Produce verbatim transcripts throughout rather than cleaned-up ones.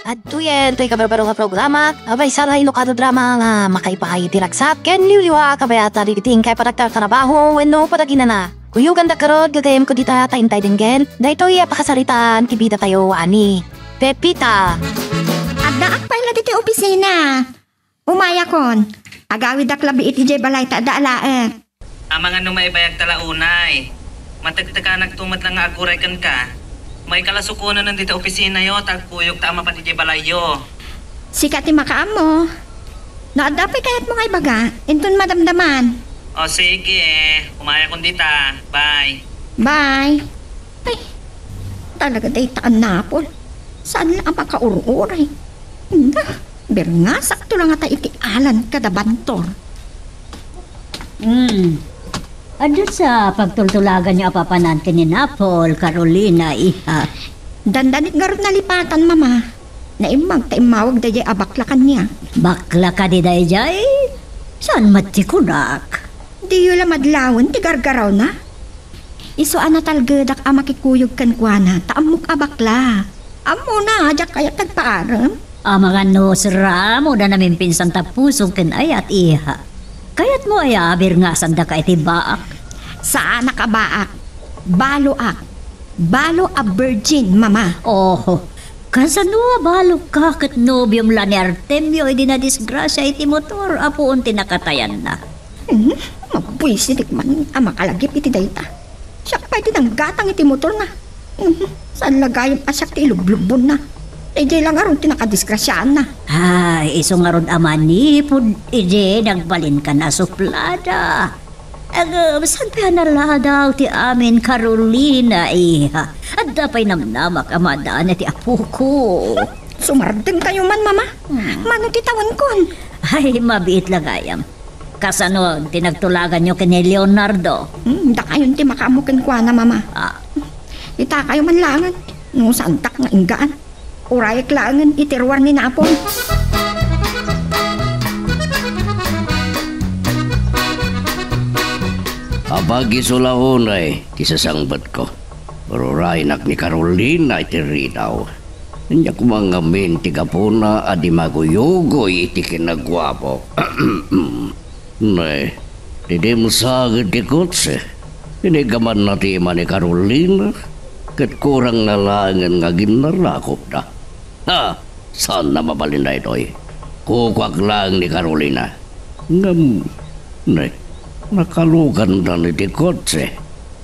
Adtoyen toy kabarbaro nga programa, a maysa nga inukado drama nga makaipaay iti ragsak ken liwliwa a kabayatan dagiti inkay panagtartarabaho wenno panaginana. Kuyoganda garud, gagayyemko dita ta intay denggen daytoy a pakasaritaan ti bidatayo a ni Pepita. Addaak pay la ditoy opisina. Umayakon. Agawidak labi iti diay balay ta adda alaek. Amangan no maibayagta la unay. Matektekanakto met la nga aguray kenka. Maikalasokonen dita opisinayo ta agkuyogta a mapan idiay balayyo. Sika ti makaammo. No adda pay kayatmo nga ibaga, inton madamdaman. O sige, umayakon dita. Bye. Bye. Ay, talaga dayta a Napol. Saan la a makaur-uray? Nga, birngasakto la ngata iti alan kada bantor. Hmm. Adu sa pagtultulaganyo a papanan ken ni Napol, Carolina, iha. Dandanik ngarud nalipatan, Mama. Naimbag ta immawag daydiay a bakla kaniak. Bakla kadi daydiay? Saan met ti kunak? Diyo la madlawen ti gargarawna? Isu a natalgedak a makikuyog kenkuana, ta ammok a bakla. Ammona, diak kayat nagpaarem. Amangan no serramo da namimpinsan ta puso ken ayat, iha. Kayatmo aya a birngasandaka iti baak? Saanak a baak. Baloak. Balo a virgin, Mama. Oho. Kasano a baloka ket nobiom la ni Artemio idi nadisgrasia iti motor a puon ti nakatayanna? Hmm, mabuisitek man a makalagip iti dayta. Siak pay ti nanggatang iti motorna. Mhm, saan la gayam a siak ti ilublubbonna. Idiay la ngarud ti nakadisgrasiaanna. Ay, isu ngarud a manipud idi nagbalinkan a suplada. Agem, saan pay a naladaw ti amin, Carolina, iha? Adda pay namnamak a madan iti apoko. Sumardengkayo man, Mama. Hmm. Mano ti tawenkon? Ay, mabiit la gayam. Kasano ti nagtulaganyo ken ni Leonardo? Hmm, dakayon ti makaammo kenkuana, Mama. Ah. Itakayo man laengen, no saandak nga inggaan. Urayek laengen iti ruar ni Napol. Apag isu la unay ti sasangbetko. Ururaynak ni Carolina iti ridaw. Ania koma ngamin ti gapuna a di maguyugoy iti kinaguapo. Ne, ti dimsa ket ti kotse. Inigamanna ti ima ni Carolina, ket kurangna laengen nga ginnarakopda. Ha! Saanna mabalin daytoy. Kukuak laeng ni Carolina. Ngem, ne, nakalukanda iti kotse.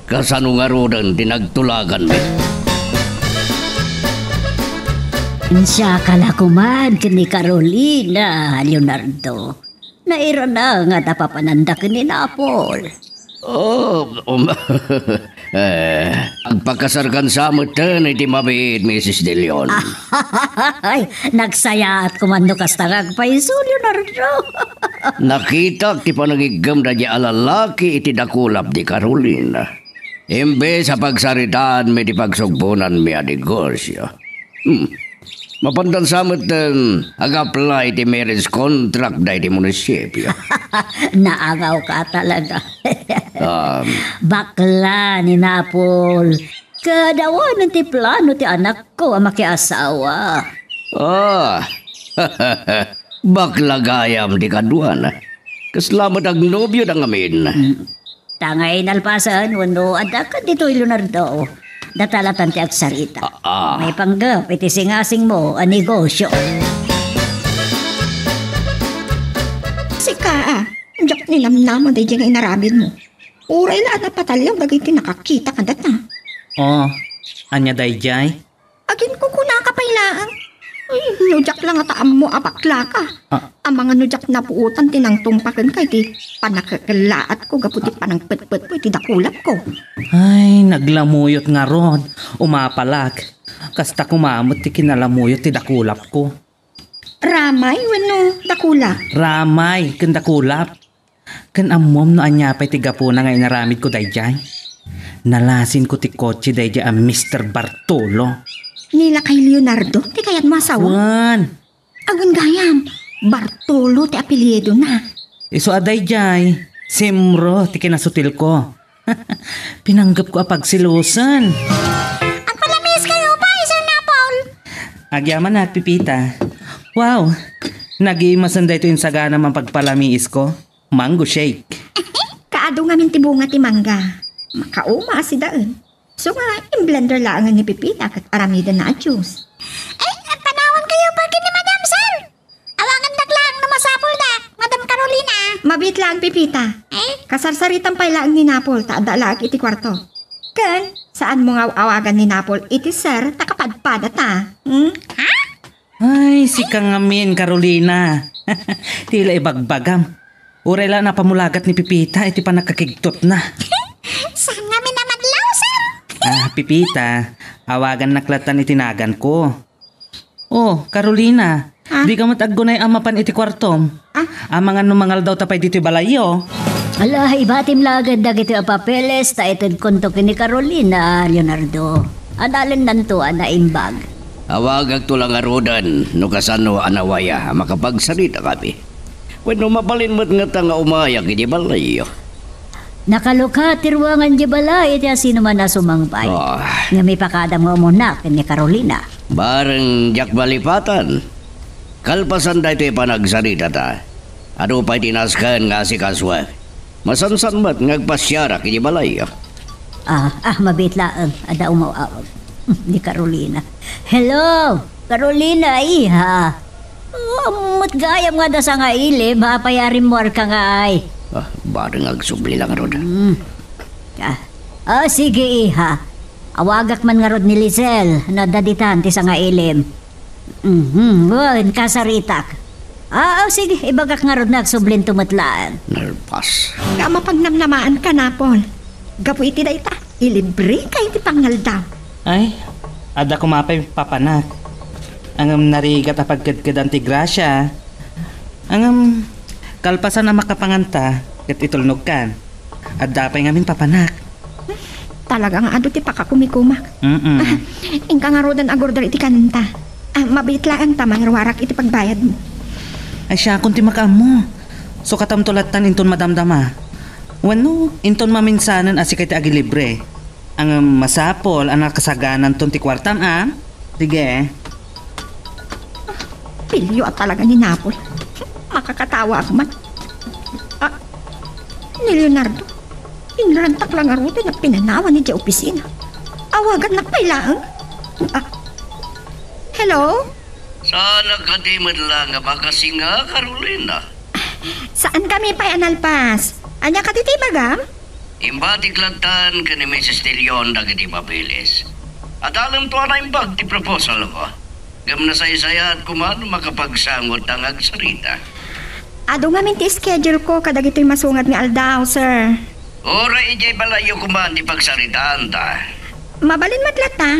Kasano ngaruden ti nagtulaganmi? Insiaka la koman ken ni Carolina, Leonardo. Nairanangan a papananda ken ni Napol. Oh, um, eh, agpakasarkan sa metten iti mabiit, Misis De Leon. Ay, nagsayaat koman no kasta nga agpayso, Leonardo. Nakitak ti panangiggem daydiay a lalaki iti dakulap di Carolina. Imbes a pagsaritaanmi ti pagsugbonanmi a negosio. Hmm. Mapandan sa metten ag-apply ti marriage contract daydi munisipio. Naangawka talaga. Um, Bakla ni Napol. Kadawanen ti plano ti anakko a makiasawa. Ah, bakla gayam ti kaduana. Kasla met agnobio da ngamin. Mm. Tangay nalpasen wenno adda ket ditoy, Leonardo. Data latan ti agsarita. Ah, ah. Maipanggep iti singasingmo a negosio. Sika, a, diak ninamnama daydi nga inaramidmo. Uray la a napatallaw dagiti nakakita kadata. Oh, ania daydiay? Aginkukunaka pay laeng. Ay, no diak la ngata ammo a baklaka. Ah. Amangan no diak napuotan ti nangtungpa kenka iti pannakakellaatko gapu ti panangpetpetko iti dakulapko. Ay, naglamuyot ngarud. Umapalak. Kasta koma met ti kinalamuyot ti dakulapko. Ramay wenno dakulap? Ramay ken dakulap. Ken ammom no ania pay ti gapuna nga inaramidko daydiay? Nalasinko ti kotse daydiay a Mister Bartolo. Ni lakay Leonardo ti kayatmo a sawa? Wen. Awan gayam, Bartolo ti apeliedona. Isu a daydiay, Simro ti kinasutilko. Pinanggepko a pagselosen. Agpalamiskayo pay, Sir Napol. Agyamanak, Pipita. Wow! Nagimasen daytoy insagana mapagpalamiisko. Mango shake. Kaadu ngamin ti bunga ti mangga. Makauma a sidaen. So nga, in-blender laengen ni Pipita ket aramidenna a juice. Eh, panawankayo pa ken ni Madam, sir? Awagannak laeng no masapuldak, Madam Carolina. Mabiit laeng, Pipita. Eh? Kasarsaritam pay laeng ni Napol ta adda laeng iti kuarto. Ken, saanmo nga awagan ni Napol iti sir ta kapadpadata. Hmm? Ha? Ay, sika ngamin, Carolina. Ti la ibagbagam. Uray la napamulagat ni Pipita iti pannakakigtotna. Saan ngamin a madlaw, sir? Ah, Pipita, awagannak lattan iti naganko. Oh, Carolina, Ah? Dika met aggunay a mapan iti kuartom. Ah? Amangan no mangaldawta pay ditoy balayyo. Ala, ibatim laeng dagitoy a papeles ta itedkonto ken ni Carolina, Leonardo. Adalennanto a naimbag. Awagakto la ngaruden no kasano a nawaya a makapagsaritakami. Wenno mabalin met ngata nga umayak iti balayyo. Nakalukat ti ruangan di balay iti asinoman a sumangpay. Ah. Ngem ipakadam nga umuna ken ni Carolina. Bareng diak malipatan. Kalpasan daytoy panagsaritata, adu pay ti nasken nga asikasoek. Masansan met nga agpasiarak iti balayyo. Ah, ah, mabiit laeng. Adda umaw-awag. Ni Carolina. Hello, Carolina, iha. Oh, ammot gayam nga adda sangailim, apay a rimmuarka nga ay? Ah, bareng agsubli la ngarud. Hmm. Ah, ah, sige, iha. Awagak man ngarud ni Lisel, no adda ditan ti sangailim. Mhm, wen, kasaritak. Ah, ah, sige, ibagak ngarud nga agsublinto met laeng. Nalpas. Nga mapagnamnamaanka, Napol. Gapu iti dayta, ilibreka iti pangaldaw. Ay, adda koma pay papanak. Ngem narigat a pagkedkedan ti grasia. Ngem kalpasan a makapanganta, ket itulnogkan. Adda pay ngamin papanak. Talaga nga adu ti pakakumikumak. Mm-mm. Ah, inka ngaruden agurder iti kanta. Ah, mabiit laeng ta mangiruarak iti pagbayadmo. Ay, siakon ti makaammo. Sukatamto lattan inton madamdama. Wenno, inton maminsanen a sika ti agilibre. Ngem masapul a nakasagananton ti kuartam, a? Sige. Pilio a talaga ni Napol. Makakatawaak man. Ah, ni Leonardo, inrantak la ngaruden a pinanawan idiay opisina. Awagannak pay laeng. Ah, hello? Saan a kadi met la nga makasinga, Carolina? Saan kami pay a nalpas? Ania kadi ti ibagam? Imbatik lattan ken ni Missus De Leon dagiti papeles. Adalem to a naimbag ti proposalko. Ngem nasaysayaat koma no makapagsangotta nga agsarita. Adu ngamin ti schedule ko kadagitoy masungad nga aldaw, sir. Uray idiay balayyo koma ti pagsaritaanta. Mabalin met latta.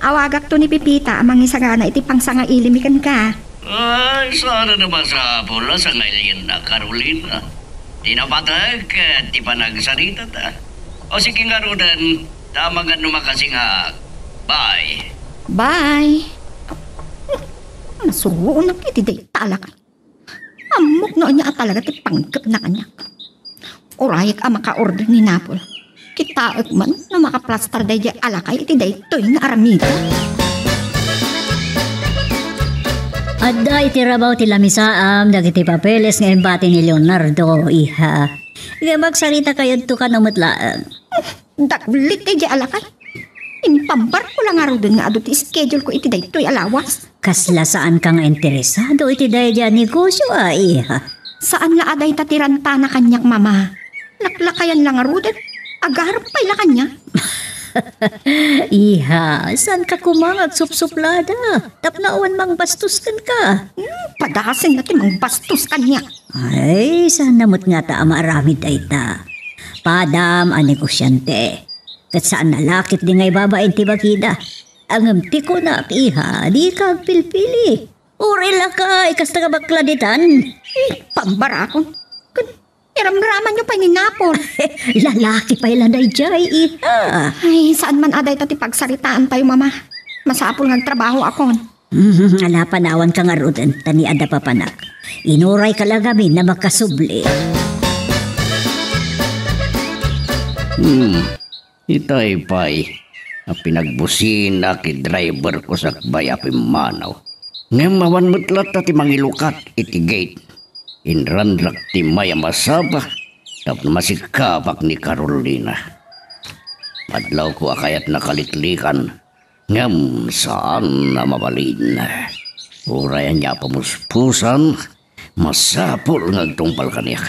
Awagakto ni Pipita a mangisagana iti pangsangailimi kenka. Ay, saan a masapul a sangailienna, Carolina. Ti napatek ket ti panagsaritata. O sige ngaruden, ta amangan no makasingaak. Bye. Bye. Masuronak iti dayta a lakay. Ammok no ania a talaga ti panggepna kaniak. Urayek a makaorder ni Napol. Kitaek man no makaplastar daydiay a lakay iti daytoy nga aramiden. Adda iti rabaw ti lamisaam dagiti papeles nga imbati ni Leonardo, iha. Ngem agsarita kayatto kano met laeng. Daklit daydiay a lakay. Impambarko la ngaruden nga adu ti schedule ko iti daytoy a lawas. Kasla saanka nga interesado iti daydiay a negosio a, iha? Saan la a dayta ti rantana kaniak, Mama. Laklakayan la ngaruden. Agarem pay la kaniak. Iha, saanka koma nga agsupsuplada tapno awan mangbastos kenka? Hmm, padasenna ti mangbastos kaniak. Ay, saanna met ngata a maaramid dayta. Padam a negosiante. Ket saanna la ketdi nga ibabain ti bagida. Ngem ti kunak, iha, dika agpilpili. Uray lakay, kasta nga bakla ditan. Eh, pambarakon. Kun, iramramanyo pay ni Napol. Lalaki pay la daydiay, iha. Ay, saan man a dayta ti pagsaritaantayo, Mama. Masapul nga agtrabahoakon. Mhm, ala, panawanka ngaruden, ta ni adda papanak. Inurayka la ngamin a makasubli. Hmm, itay pay. a pinagbusina ti driver ko sakbay a pimmanaw. Ngem awan met latta ti mangilukat iti gate. Inranrak ti may a masaba tapno masikkapak ni Carolina. Madlawko a kayatna kaliklikan, ngem saan a mabalin. Uray ania a pamuspusan, masapul nga agtungpal kaniak.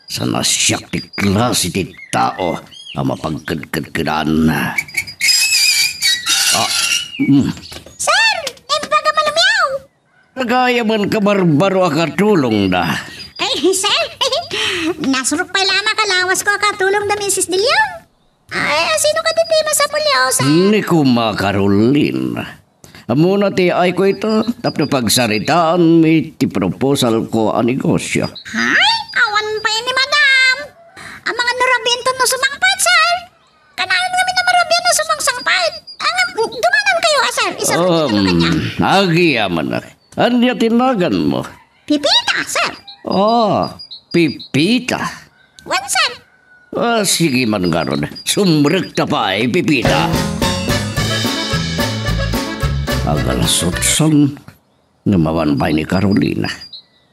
Saan a siak ti klase ti tao a mapagkedkedkedan. Ah, mm. Sir! Naimbag a malumiaw! Nagayam man kabarbaro a katulongda. Ay, sir! Nasurok pay laeng a lawas ko a katulongda, Misis De Leon. Ay, asino kadi ti masapul a usa? Ni Kuma Caroline. Ammona ti ay ko ita, tapno pagsaritaanmi ti proposal ko a negosyo. Hay, awan pay ni madam. Amangan no rabienta no sumangpet, sir. Kanayon ngamin a marabian no sumangsangpet. Ang, dumanan kayo, ah, sir. Isarita Um, kaniak. Agyamanak. Ania ti naganmo? Pipita, sir. Oh, Pipita. Wen, sir. Ah, sige man ngarud. Sumrekta pay, Pipita. Agalasutsan nga mapan pay ni Carolina.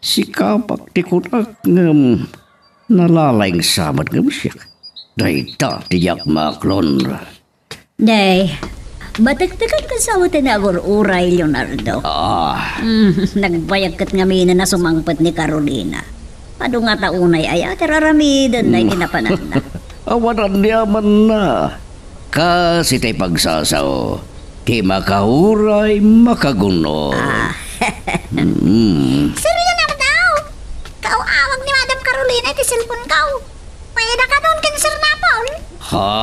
Sikapak ti kunak ngem nalalaing sa met ngem siak. Dayta ti diak maaklon. Day, batektekan ket sa ti nagur-uray, Leonardo. Ah. Mm, nagbayag ket ngamin a sumangpet ni Carolina. Adu ngata unay aya ti ar-aramiden daydi napananna. Awan aniamanna. Kas iti pagsasao, ti makauray makagun-od. Ah. Mm. Sir Leonardo, kaaw-awag ni Madam Carolina iti cellphone ko. Pwede ka doon ken Sir Napol? Ha?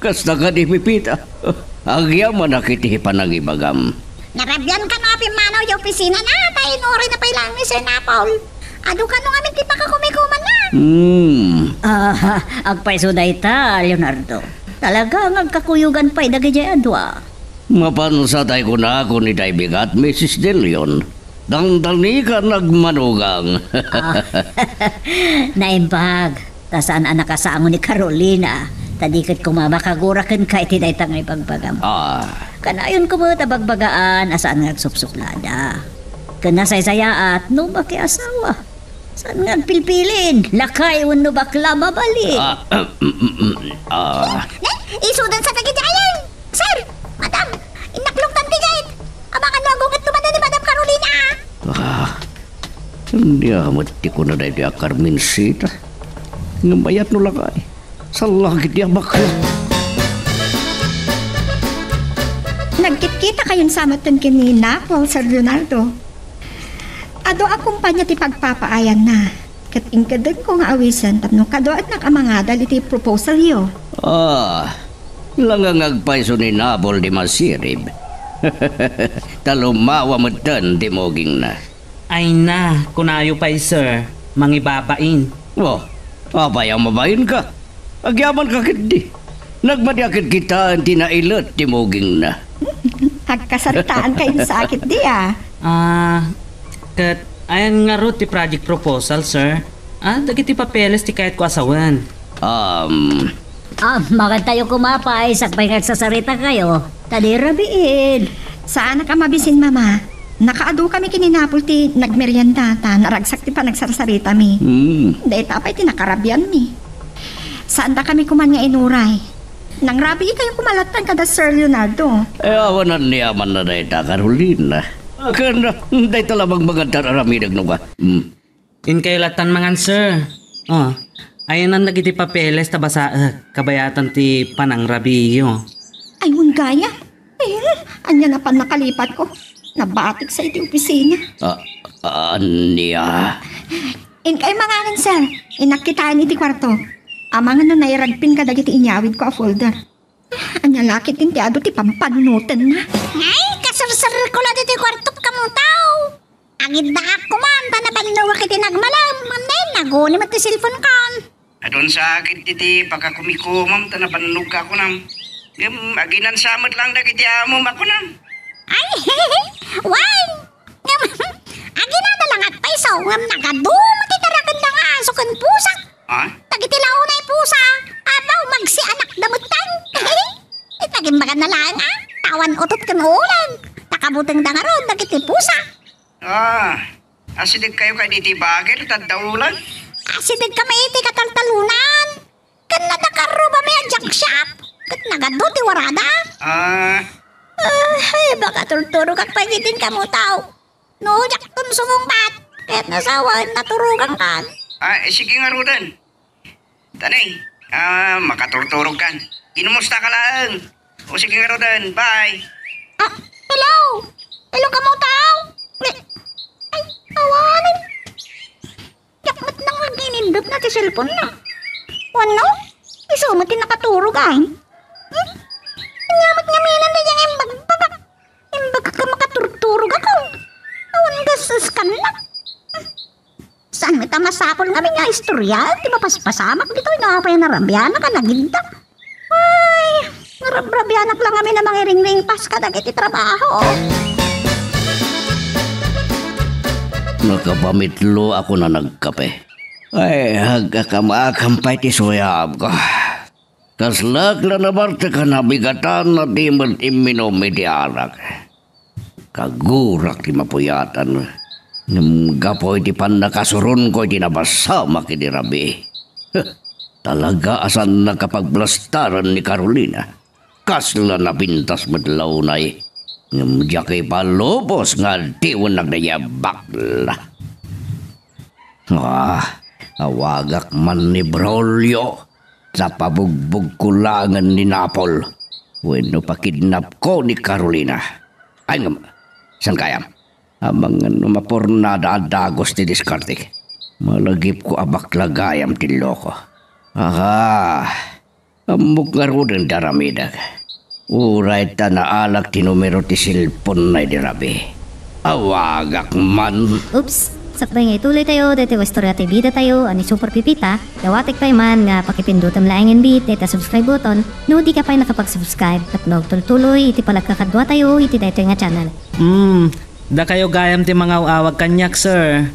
Kasta kadi, Pipita. Agyamanak iti panangibagam. Narabian kano a pimmanaw iti opisina na, ta inuray na pay laeng ni Sir Napol. Adu kano ngamin ti pakakumikuman na. Hmm. Ah, agpayso dayta, Leonardo. Talaga nga agkakuyogan pay dagidiay a dua. Mapan sa tay kunakon itay bigat, Misis De Leon. Dangdanikan agmanugang. Ah, naimbag. Ta saan a nakasango ni Carolina. Ta di ket koma makagura kenka iti dayta nga ibagbagam. Ah. Kanayon koma ta bagbagaan a saan nga agsupsuplada. Ken nasaysayaat no makiasawa. Saan nga agpilpilin, lakay wenno bakla, mabalin. Ah, mm, mm, mm, ah. Ne, isudan sa dagiti ayeng. Sir, madam, innaklongtan ti gate. Amangan no agunget no manen ni Madam Carolina. Ah, ania met ti kuna daydi a Carmencita? Ngem mayat no lakay. Salakit ti abakla. Nagkitkita kayon sa metten ken ni Napol, Sir Leonardo. Adu a kumpanya ti pagpapaayanna. Ket inkeddengko nga awisen tapno kaduaennak a mangadal iti proposalyo. Ah, langang agpayso ni Napol ti masirib. Ta lumawa metten ti mugingna. Ay na, kunayo pay, sir, mangibabain. Oh, apay a mabainka? Agyamanka ketdi. Nagmadi a ket kitaen ti nailet ti mugingna. Agkasaritaan kayon sa ketdi, ah. Ah, ket ayan ngarud ti project proposal, sir? Ah, dagiti papeles ti kayatko a sawen. Um, Ah, makantayo koma pay, sakbay nga agsasaritakayo. Ta di rabiin. Saanak a mabisin, Mama. Nakaadukami ken ni Napol ti nagmerienda, ta naragsak ti panagsarsaritamin. Hmm. Dayta pay ti nakarabianmi. Saandakami koman nga inuray. Nangrabiikayo koma lattan kada Sir Leonardo. Eh, awan aniamanna dayta, Carolina. Ken, dayta la mangan ti ar-aramidek no ka. Hmm. Inkayo lattan mangan, sir. Oh, ayanan dagiti papeles ta basaek, kabayatan ti panangrabiyo. Ay, wen gayam. Eh, ania napan nakalipatko? Nabatiksa iti opisina. Ah, ania? Inkay manganen, sir. Innak kitaen iti kuarto. Amangan no nairagpin kadagiti inyawidko a folder. Ania la ketdin ti adu ti pampannutenna? Ay, kaserserko la ditoy kuartok, kamutaw. Agiddaak koman ta nabannogak iti nagmalem, ngem naguni met ti cellphone kon. Adun sa ketdi ti pakakumikumam ta nabannogka a kunam. Ngem aginansa met laeng dagiti amom a kunam. Ay, wen! Ngem, aginana la nga agpayso, ngem nagadu met ti tarakenda nga aso ken pusa. Ha? Dagiti la unay pusa, abaw, magsianakda metten. Awan utod ken uleg. Ta kabutengda ngarud dagiti pusa. Ah, asidegkayo kadi iti bagel ta adda uleg? Asidegkami iti kataltalunan. Ken nadakarrubami a junk shop. Ket nagadu ti warada. Ah. Ah, ay, baka turturogak pay iti kamutaw. No, diak sumungbat. Ket nasawaen, naturogan kan. Ah, eh, sige ngaruden. Tani, ah, makaturturog kan. Kinumusta ka laeng? O sige ngaruden, bye. Ah, hello? Hello, kamutaw? Ay, awanen. Diak met nang aginindot na ti cellphone na. Wenno? Isu met ti nakaturog ay. Hmm? Ania met ngamin daydiay nga imbagbagak? Imbag ka makaturturog ako. Awan gasaskan na. Saan met a masapul ngamin nga istorya ti mapaspasamak ditoy no apay narabianak a nagidda? Ay, narabrabianak lang ngamin a mangiringringpas kadagiti trabaho. Nakapamitlo ako na nagkape. Ay, agkakam-akam pay ti suyabko. Kaslak la nabartek a nabigatan a di met imminum iti arak. Kagurak ti mapuyatan. Ngem gapu iti pannakasuronko iti napasamak idi rabii. Huh, talaga a saan a kapagblastaran ni Carolina. Kasla napintas met la unay. Ngem diak ipalubos nga adiwen nagdaydiay a bakla. Ah, awagak man ni Braulio. Ta pabugbogko laengen ni Napol wenno pakidnapko ni Carolina. Ay, ngem, saan gayam? Amangan no mapurnada a dagus ti diskartek. Malagipko a bakla gayam ti loko. Aha, ammok ngaruden ti aramidek. Uray ta naalak ti numero ti cellphone-na idi rabii. Awagak man. Oops! Sakbay nga ituloy tayo daytoy a istorya ti bida tayo a ni Super Pipita, dawatek pay man nga pakipindutem laengen bi dayta subscribe button no di ka pay nakapag-subscribe tapno agtultuloy iti panagkakadua tayo iti daytoy nga channel. Hmm, dakayo gayam ti mangaw-awag kaniak, sir.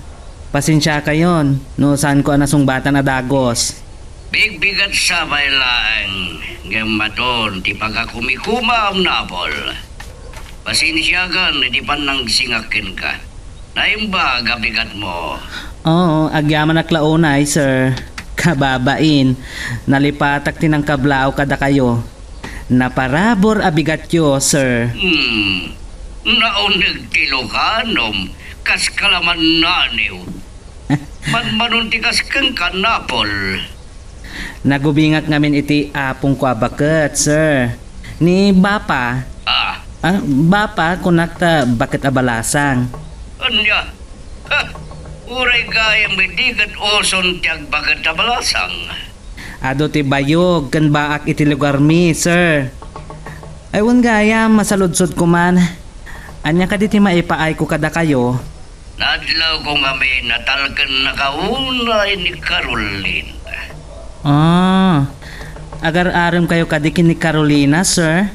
Pasensiakayon no saanko a nasungbatan a dagus. Bigbigat sapay laeng, ngem maton ti pagakumikumaam, Napol. Pasensiakan iti pannangsingak kenka. Naimbag a bigatmo. Oo, agyamanak la unay, sir. Kababain, nalipatak ti nangkablaaw kadakayo. Naparabur a bigatyo, sir. Hmm. Nauneg ti lukanom, kas kalaman naniw. Manmanon ti kas kenka, Napol. Nagubingak ngamin iti apongko a baket, sir. Ni Bapa. Ah. Ah, Bapa, kunak ta baket a balasang. Ania? Ha! Uray gayam idi ket uson ti agbaket a balasang. Adu ti bayog ken baak iti lugarmi, sir. Ay, wen gayam, masaludsodko man. Ania kadi ti maipaayko kadakayo? Nadlawko ngamin a talkennaka unay ni Carolina. Ah, agar-aremkayo kadi ken ni Carolina, sir?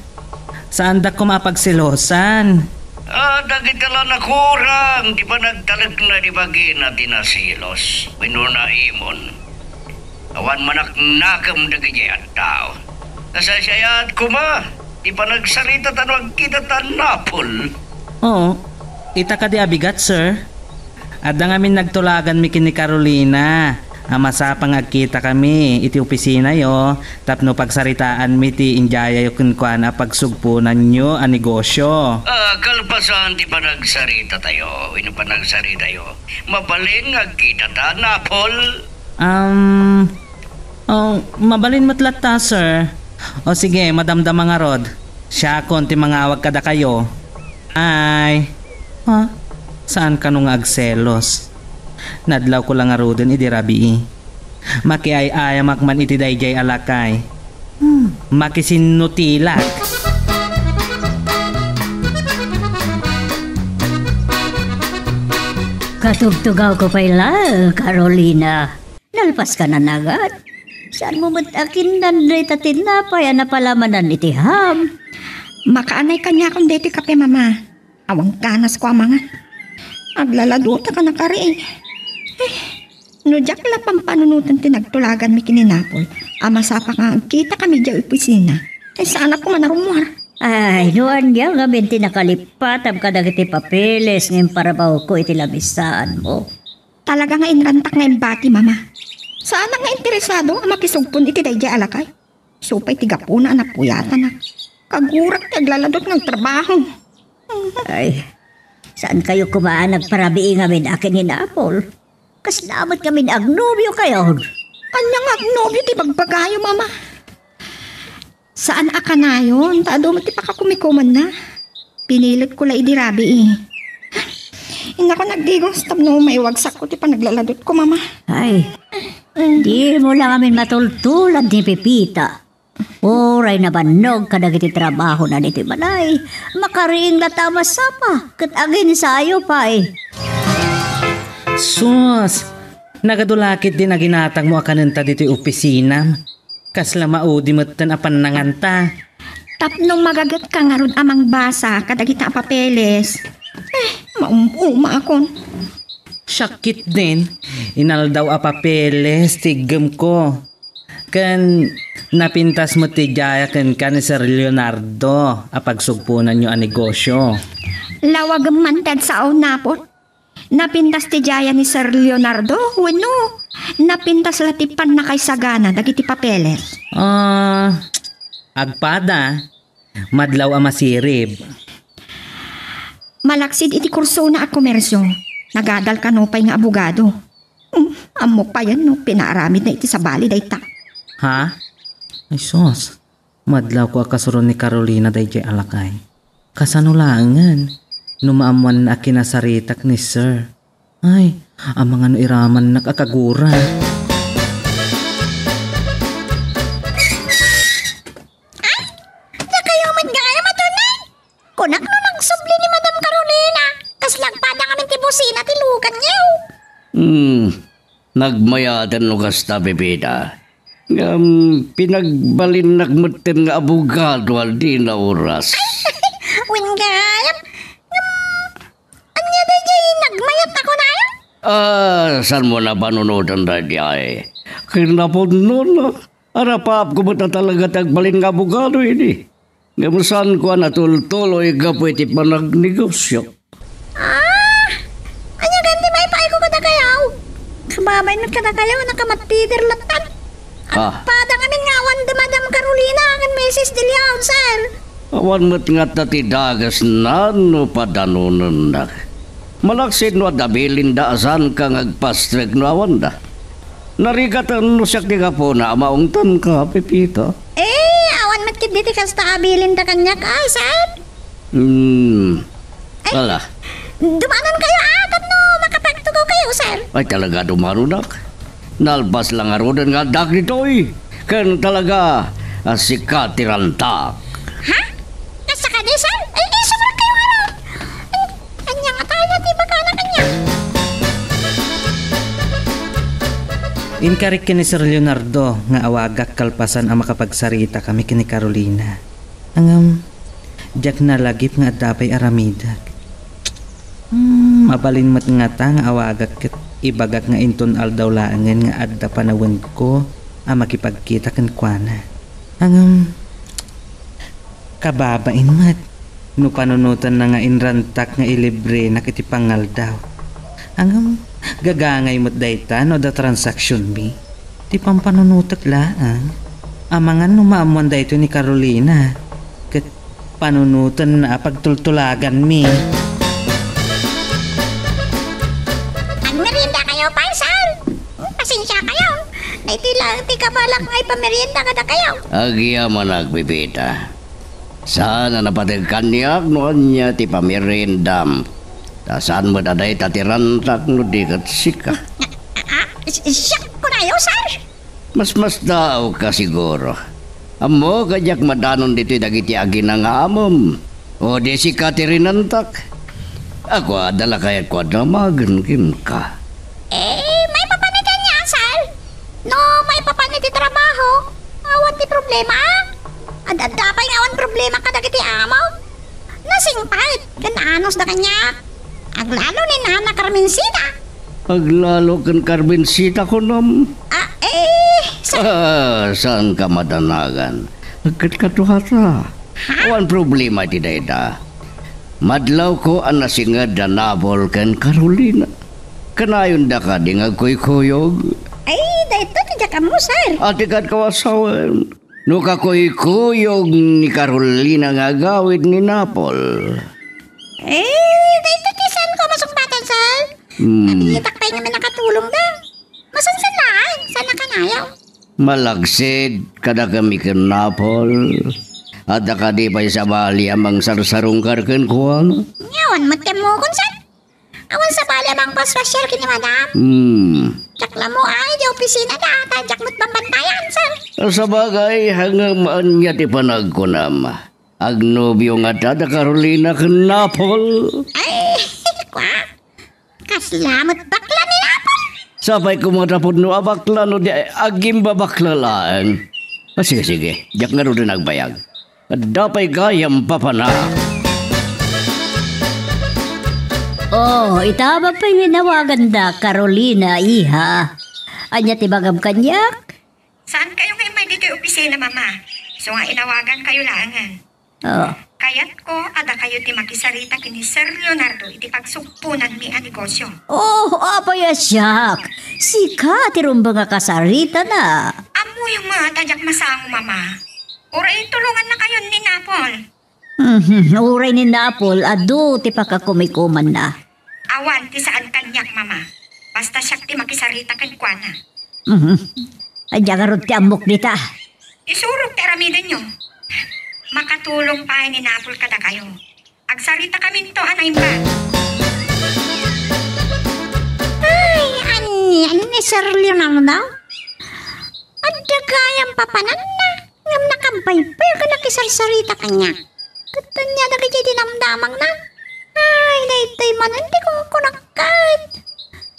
Saandak koma a pagselosan. Ah, dagita la nakurang ti panagtalekna di bagina ti naselos wenno naimon. Awan manaknakem dagiti a tao. Nasaysayaat koma ti panagsarita ta no agkita ta napol. Oo. Ita kadi a bigat, sir? Adda ngamin nagtulaganmi ken ni Carolina a masapa nga agkitakami iti opisinayo tapno pagsaritaanmi ti indiayayo kenkuana a pagsugponanyo a negosio. Ah, kalpasan ti panagsarita tayo, wenno panagsaritayo, mabalin nga agkita ta napol? Um, oh, mabalin met latta, sir. O sige, madamdama ngarud. Siakon ti mangawag kadakayo. Ay. Ha? Saan kano nga agselos? Nadlawko la ngaruden idi rabii. Makiay-ayamak man iti daydiay a lakay. Hmm, makisinnutilak. Katugtugawko pay la, Carolina. Nalpaska nanagat. Saanmo met a kinnan dayta tinapay a napalamanan iti ham? Makaanay kaniakon daytoy kape, Mama. Awan kanasko a mangan. Aglaladota ka nakari. Eh, no diak la pampanunoten ti nagtulaganmi ken ni Napol a masapa nga agkitakami idiay opisina, ay saanak koma a rummuar. Ay, no ania ngamin ti nakalipatam kadagiti papeles nga imparabawko iti lamisaanmo? Talaga nga inrantak nga imbati, Mama. Saanak nga interesado a makisugpon iti daydiay a lakay. Isu pay ti gapuna a napuyatanak. Kagurak ti aglaladot nga agtrabaho. Ay, saan kayo koma a nagparabii ngamin a kininapol? Kasla met ngamin agnobio kayon? Ania nga agnobio ti bagbagayo, Mama? Saan a kanayon, ta adu met ti pakakumikumanna. Piniletko la idi rabii. Innako, nagdigos tapno maiwagsakko ti panaglaladotko, Mama. Ay, dimo la ngamin matultulan ni Pepita. Uray nabannog kadagiti trabahona ditoy balay, makariing latta a masapa ket aginsayo pay. Sus! Nagadu la ketdi naginatangmo a kanenta ditoy opisinam. Kasla maudi metten a pannanganta. Tapno magagetka ngarud a mangbasa kadagita a papeles. Eh, maum-umaakon. Siak ketdin, inaldaw a papeles ti iggemko. Ken napintas met ti diaya kenka ni Sir Leonardo a pagsugponanyo a negosio. Lawagem man ti agsao, napot. Napintas ti diaya ni Sir Leonardo wenno napintas la ti pannakaisagana dagiti papeles? Ah, agpada, madlaw a masirib. Malaksid iti kursona a komersio, nagadal kano pay nga abogado. Hmm, ammok payen no pinaaramidna iti sabali dayta. Ha? Ay sus, madlawko a kasuron ni Carolina daydiay a lakay. Kasano laengen no maammoanna a kinasaritak ni Sir? Ay, amangan no iramannak a kagura. Ay, dakayo met nga ayo matunay. Kunak no nagsubli ni Madam Carolina, kasla agpada ngamin ti busina ti luganyo. Hmm, nagmayaten no kasta, Pepita. Ngem pinagbalinnak metten nga abogado a dina oras. Wen gayam, ngem ania daydiay nagmayat a kunayo? Ah, saanmo a panunoten daydiay? Kinapudnona, arapaapko met a talaga ti agbalin nga abogado idi. Ngem saanko a natultuloy gapu iti panagnegosiok. Ah! Ania gayam ti maipaayko kadakayo? Kababay met kadakayo, nakamattider latta. Ah. Agpada ngamin nga awan da Madam Carolina ken Misis De Leon, sir. Awan met ngata ti dagesna no padanonennak. Malaksid no adda bilinda a saanka nga agpastrek no awanda. Narigaten no siak ti gapuna a maungtanka, Pepita. Eh, awan met ketdi ti kasta a bilinda kaniak, ay, sir. Hmm. Ay, ala. Dumanonkayo a tapno makapagtugaw kayo, sir. Ay, talaga dumanonak. Nalpas la ngaruden nga addak ditoy. Ken talaga, a, sika ti rantak. Ha? Kasta kadi, sir? Ay, ay, sobra kayo nga lang. Ay, ania nga tayo ti bakana kanya? Inkarik ken ni Sir Leonardo nga awagak kalpasan a makapagsarita kami ken ni Carolina. Ngem, diak nalagip nga adda pay aramidek. Hmm, mabalin met ngata nga awagak ket ibagak nga inton aldaw laengen nga adda panawenko a makipagkita kenkuana. Ngem, kababain met no panunotenna nga inrantak nga ilibrenak iti pangaldaw. Ngem, gagangay met dayta no adda transaksionmi. Ti pampanunotek laeng, amangan no maammoan daytoy ni Carolina, ket panunotenna a pagtultulaganmi. Agmerienda kayo, pay, sir. Pasensia kayo. Daytoy laeng ti kabalak nga ipamerienda kadakayo. Agyamanak, Pepita. Saan a napateg kaniak no ania ti pameriendam. Ta saan met a dayta ti rantak no di ket sika. Ah, ah, si-, siak kunayo, sir? Masmastaawka siguro. Ammok a diak madanon ditoy dagiti aginangaamem. O di sika ti rinantak. Ako, adda la kayatko a damagen kenka. Eh, maipapan iti ania, sir? No maipapan iti trabaho, awan ti problema. Ad-adda pay nga awan problema kadagiti amom. Nasingpet ken anus da kaniak. Aglalo ni Nana Carmencita. Aglalo ken Carmencita, kunam? Ah, eh, sa- Ah, saanka madanagan. Agkatkadua ta. Awan problema iti dayta. Madlawko a nasinged da Napol ken Carolina. Kanayonda kadi nga agkuykuyog? Ay, daytoy ti diak ammo, sir. Ati kad kawasawen. No kakuykuyog ni Carolina nga agawid ni Napol. Eh, daytoy ti saan ko masungpatan, sir. Hmm. Nabitak pay nga nakatulong da. Masansan laeng, saan a kanayaw? Malagsid, kada kami ken Napol. Adda kadi pay sabali a mangsarsarungkar kenkuana? Awan met ti ammokon, sir. Awan sabali a mangpaspasyal ken ni madam. Hmm. Diak la ammo ay, di opisina da, ta diak met bambantayan, sir. Sabagay, ngem ania ti panagkunam? Agnobio ngata da Carolina ken Napol? Ay, kwa. Kasla met bakla ni Napol. Sapay koma ta pudno a bakla no di agimbabakla laeng. Ah, sige, sige. Diak ngaruden agbayag. Adda pay gayam papanak. Oh, ita pay nga inawaganda, Carolina, iha. Ania ti ibagam kaniak? Saankayo nga immay ditoy opisina, Mama. Isu nga inawagankayo laengen. Oh. Kayatko a dakayo ti makisarita ken ni Sir Leonardo iti pagsugponanmi a negosio. Oh, apay a siak. Sika ti rumbeng a kasaritana. Ammoyo met a diak masango, Mama. Uray tulongannakayon ni Napol. Mhm, uray ni Napol, adu ti pakakumikumanna. Awan ti saan kaniak, Mama. Basta siak ti makisarita kenkuana. Mhm. Adda ngarud ti ammok dita. Isurok ti aramidenyo. Makatulong pay ni Napol kadakayo. Agsaritakaminto a naimbag. Ay, ania ni Sir Leonardo? Adda gayam papananna. Ngem nakabbaybayag a nakisarsarita kaniak. Ket ania dagiti dinamdamagna? Ay, daytoy manen ti kunkunak ket.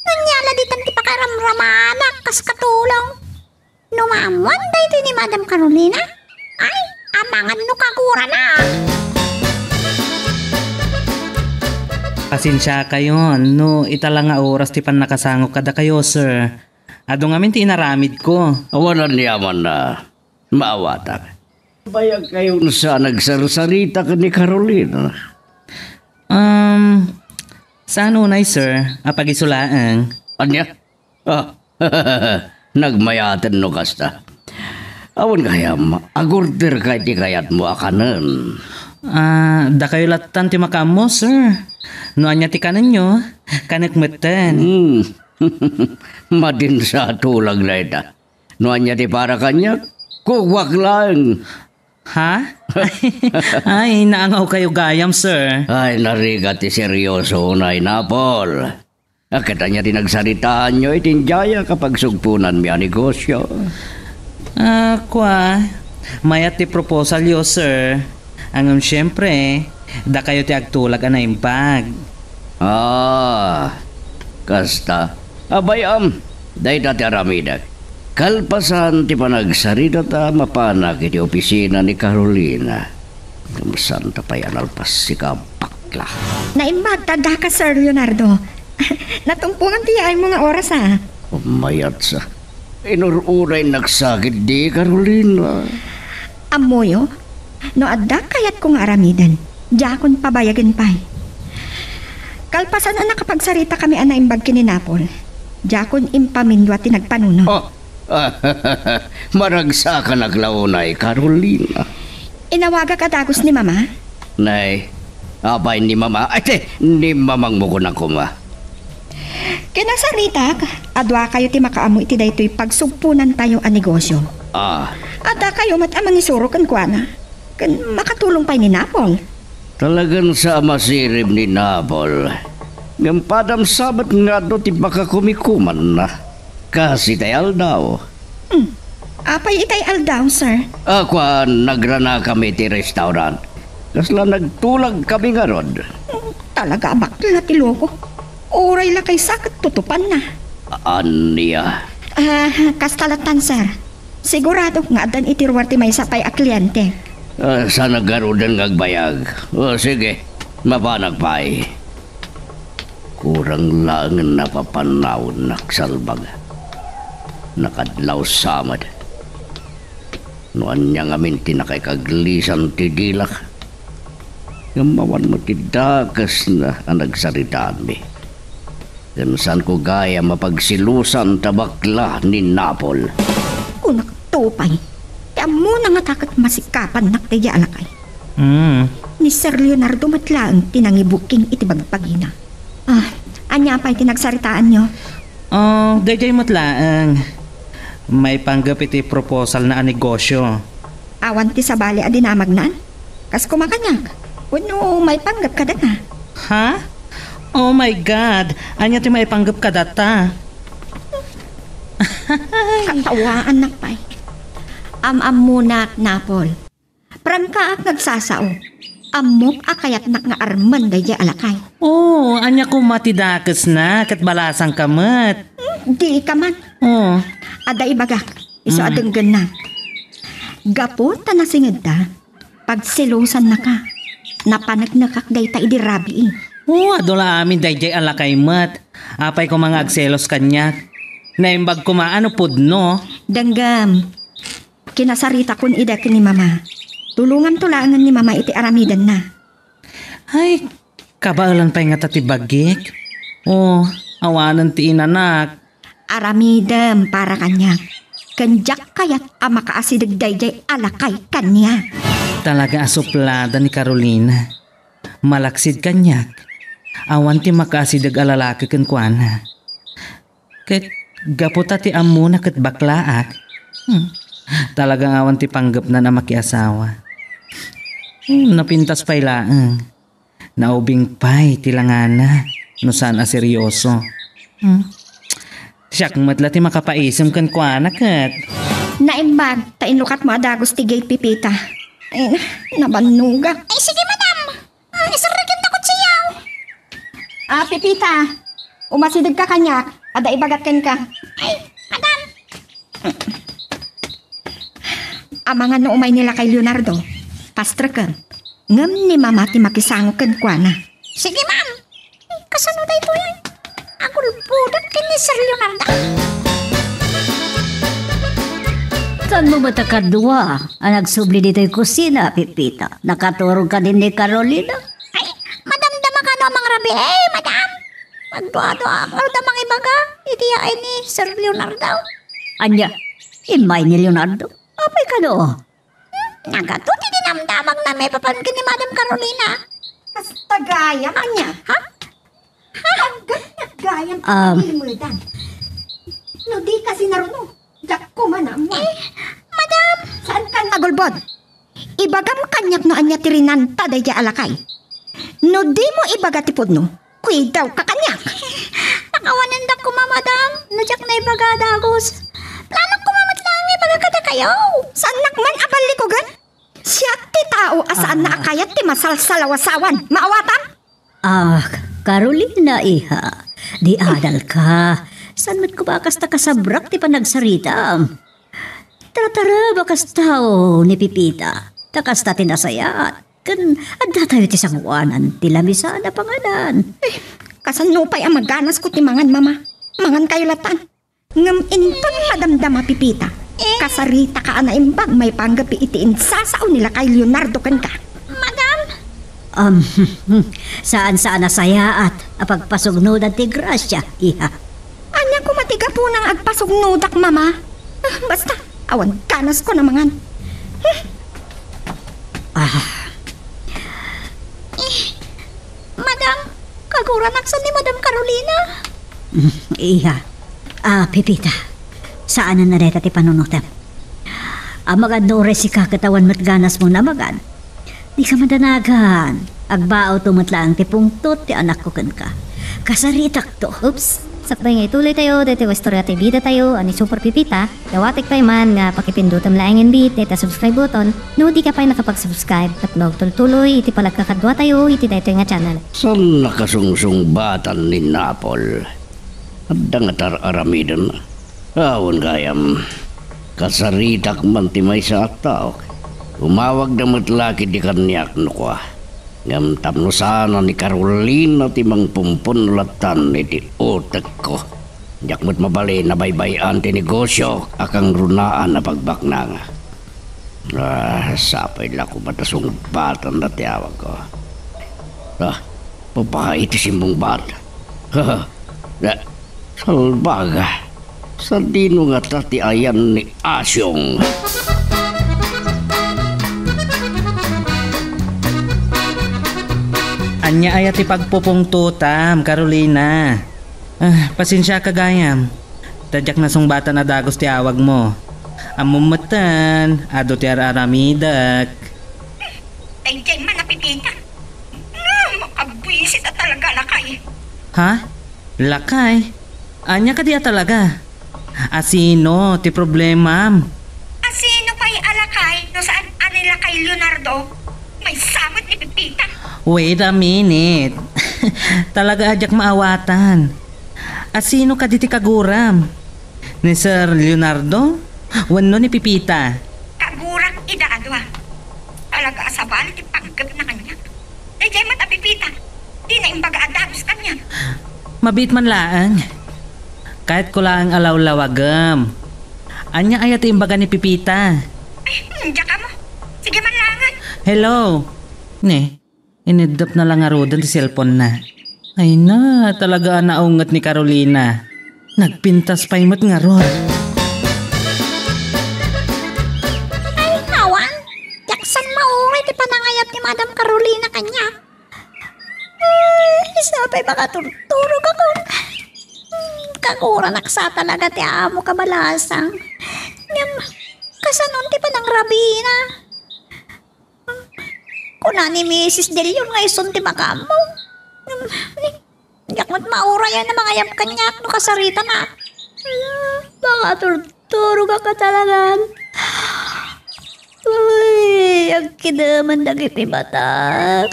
Ania la ditan ti pakaramramanak kas katulong? No maammoan daytoy ni Madam Carolina, ay, amangan no kagurana. Pasensiakayon no ita la nga oras ti pannakasangok kadakayo, sir. Adu ngamin ti inaramidko. Awan aniamanna. Maawatak. Bayag kayon sa nagsarsarita ken ni Carolina. Um, saan unay, sir? Apag-isu laeng. Ania? Ah, nagmayaten no kasta. Awan gayam, agorder kay ti kayatmo a kanen. Ah, dakayo lattan ti makaammo, sir. No ania ti kanenyo, kanek metten. Hmm. Madin sa tulag na ita. No ania ti para kaniak, kukuak laeng. Ha? Ay, naangaw kayo gayam, sir. Ay, narigat ti seryoso, unay, Napol. A, ket ania ti nagsaritaanyo iti indiayak a pagsugponanmi a negosio? Ah, kua, mayat ti proposalyo, sir. Ngem, siyempre, dakayo ti agtulag a naimbag. Ah, kasta. Abay, am, dayta ti aramidek. Kalpasan ti panagsaritata, mapanak iti opisina ni Carolina. Ngem santa pay a nalpas sika, bakla. Naimbag ta addaka, Sir Leonardo. Natumpongan ti yaaymo nga oras, a. Mayat sa. Inur-uray nagsakit di, Carolina. Ammoyo, no adda kayatko nga aramiden, diakon pabayagen pay. Kalpasan a nakapagsarita kami a naimbag ken ni Napol, diakon impamindua ti nagpanuno. Oh, maragsakanak la unay, Carolina. Inawagak a dagus ni Mama. Nay, apay ni Mama? Ay, te, ni Mamangmo kunak koma. Kinasaritak, aduakayo ti makaammo iti daytoy pagsugponantayo a negosyo. Ah. Addakayo met a mangisuro kenkuana, ken makatulong pay ni Napol. Talagan sa a masirib ni Napol. Ngem padam sa met nga adu ti pakakumikumanna. Kas itay aldaw. Hmm. Apay itay aldaw, sir? A, kuan, nagranakami iti restaurant. Kasla nagtulagkami ngarud. Hmm, talaga a bakla ti loko. Uray la kaysa ket tutupanna. A-, ania? Ah, kasta lattan, sir. Sigurado nga addan iti ruar ti maysa pay a kliente. Ah, saan a garuden nga agbayag? O, sige. Mapanak pay. Kurang laengen napapannawennak, salbag. Nakadlaw sa met. no ania ngamin ti nakaikaglisan ti dilak. Ngem awan met ti dakesna a nagsaritaanmi. Ken saanko gayam a pagselosan ta bakla ni Napol. Kunak to pay, ti ammona ngata ket masikapannak daydiay a lakay. Hmm. Ni Sir Leonardo met laeng ti nangibuking iti bagbagina. Ah, ania pay ti nagsaritaanyo? Ah, daydiay met laeng. Maipanggep iti proposalna a negosio. Awan ti sabali a dinamagnan? Kas koma kaniak? Wenno maipanggep kadata? Ha? Oh my God! Ania ti maipanggep kadata? Katawaannak pay. Am-ammonak, Napol. Prangkaak nga agsasao. Ammok a kayatnak nga armen daydiay a lakay. Oh, ania koma ti dakesna ket balasangka met? Hmm, dika man. Oh. Adda ibagak, isu a Mm. denggennak. Gapu ta nasingedta, pagselosannaka. Napaneknekak dayta idi rabii. Oh, adu la amin daydiay a lakay met. Apay koma nga agselos kaniak? Naimbag koma a no pudno. Denggem. Kinasaritakon ida ken ni Mama. Tulonganto laengen ni Mama iti aramidenna. Ay, kabaelan pay ngata ti bagik. Oh, awanen ti inanak. Aramidem para kaniak. Ken diak kayat a makaasideg daydiay a lakay kaniak. Talaga a suplada ni Carolina. Malaksid kaniak. Awan ti makaasideg a lalaki kenkuana. Ket gapu ta ti ammona ket baklaak, hmm, talagang awan ti panggepnan a makiasawa. Hmm, napintas pay laeng. Naubing pay ti langana no saan a seryoso. Hmm. Siak met la ti makapaisem kenkuana ket. Naimbag ta inlukatmo a dagus ti gate, Pipita. Ay, nabannogak. Ay, sige, madam. Ah, iserrek ta kutsiaw. Ah, Pipita, umasidegka kaniak. Adda ibagak kenka. Ay, madam. Amangan no umay ni lakay Leonardo, pastrekem. Ngem ni Mama ti makisango kenkuana. Sige, ma'am. Kasano daytoy? Agulbodak ken ni Sir Leonardo. Saan mo met a kadua a nagsubli ditoy kusina, Pipita? Nakaturog kadin ni Carolina? Ay, madam, dama kano a mangrabii, madam. Nagdua-dua a mangibaga iti yaay ni Sir Leonardo. Ania, immay ni Leonardo? Apay kano? Hmm, nagato ti dinamdamagna maipapan ken ni Madam Carolina. Kasta gayam, ania? Ha? Ha? Aggatnak gayam ti Um. pagilimedan. No di kasi naruno, diak koma naammo. Eh, madam! Saan kan agulbod? Ibagam kaniak no ania ti rinanta daydiay a lakay. No dimo ibaga ti pudno, kuidawka kaniak. Pakawanendak koma, madam, no diak naibaga a dagus. Planok koma met laeng nga ibaga kadakayo. Saannak man a ballikugen? Siak ti tao a saanna a Ah. kayat ti masalsalawasawan. Maawatam? Ah, Carolina, iha, di adalka. Saan met koma a kasta kasabrak ti panagsaritam? Tartarem a kas tao ni Pipita, ta kasta ti nasayaat. Ken adda tayo ti sangoanan ti lamisaan a panganan. Eh, kasano pay a maganasko ti mangan, Mama? Mangan kayo latan. Ngem inton madamdama, Pipita, Eh? kasaritaka a naimbag maipanggep iti insasao ni lakay Leonardo kenka. Madam? Um, saan-saan a sayaat a pagpasugnodan ti grasia, iha. Ania koma ti gapuna nga agpasugnodak, Mama? Ah, basta, awan ganasko a mangan. Hmm. Ah. Eh, madam, kaguranak sa ni Madam Carolina? Mm, iya. Ah, Pipita, saanen a dayta ti panunotem. Amagad no uray sika ket awan met ganasmo a magad. Dika madanagan. Agbaawto met laeng ti pungtot ti anakko kenka. Kasaritakto. Oops! Sakbay nga ituloy tayo, daytoy nga istorya ti bida tayo, a ni Super Pipita, dawatek pay man nga pakipindutem laeng inbit dayta subscribe button, no di ka pay nakapag-subscribe, ket no agtultuloy iti panagkakadua tayo iti daytoy nga channel. Saan nakasungsungbatan ni Napol? Adda nga tar-aramiden. Awan gayam, kasaritak man ti maysa a tao. Umawagda met la ketdi kaniak no kua. Ngem tapno saan a ni Carolina ti mangpumpunno latan iti utekko. Diak met mabalin a baybay-an ti negosio a kangrunaan a pagbaknang. Ah, sapay la koma ta sungbatanda ti awagko. Ah, papakaiti simbungbat. Na, salbaga. Sadino ngata ti ayan ni Asyong? Ania aya ti pagpupungtotam, Carolina? Ah, pasensiaka gayam. Ta diak nasungbatan a dagus ti awagmo. Ammom metten, adu ti ar-aramidek. Daydiay man a Pepita. Nga, makabuisit a talaga, lakay. Ha? Lakay? Ania kadi a talaga? Asino ti problemam? Asino pay a lakay no saan a ni lakay Leonardo? Maysa met ni Pepita. Wait a minute. Talaga a diak maawatan. Asino kadi ti kaguram? Ni Sir Leonardo? Wenno ni Pepita? Kagurak ida a dua. Talaga a sabali ti panggepna kaniak. Daydiay met a Pepita. Dina imbaga a dagus kaniak. Mabiit man laeng. Kayatko laeng a lawlawagem. Ania aya ti imbaga ni Pepita? Ay, hmm, diak ammo. Sige man laengen. Hello. Ne, iniddepna la ngaruden ti cellphone-na. Ay na, talaga a naunget ni Carolina. Nagpintas pay met ngarud. Ay, awan. Diak san mauray ti panangayab ni Madam Carolina kaniak. Ay, sapay makaturturogakon. Hmm, kaguranak sa talaga ti amo kabalasang. Ngem, kasano ti panangrabina? Kuna ni Misis De Leon nga isun ti makaammo. Ngem, diak met mauray a mangayab kaniak no kasarita na. Ala, makaturturogak a talagan. Uy, agkidemen dagiti matak.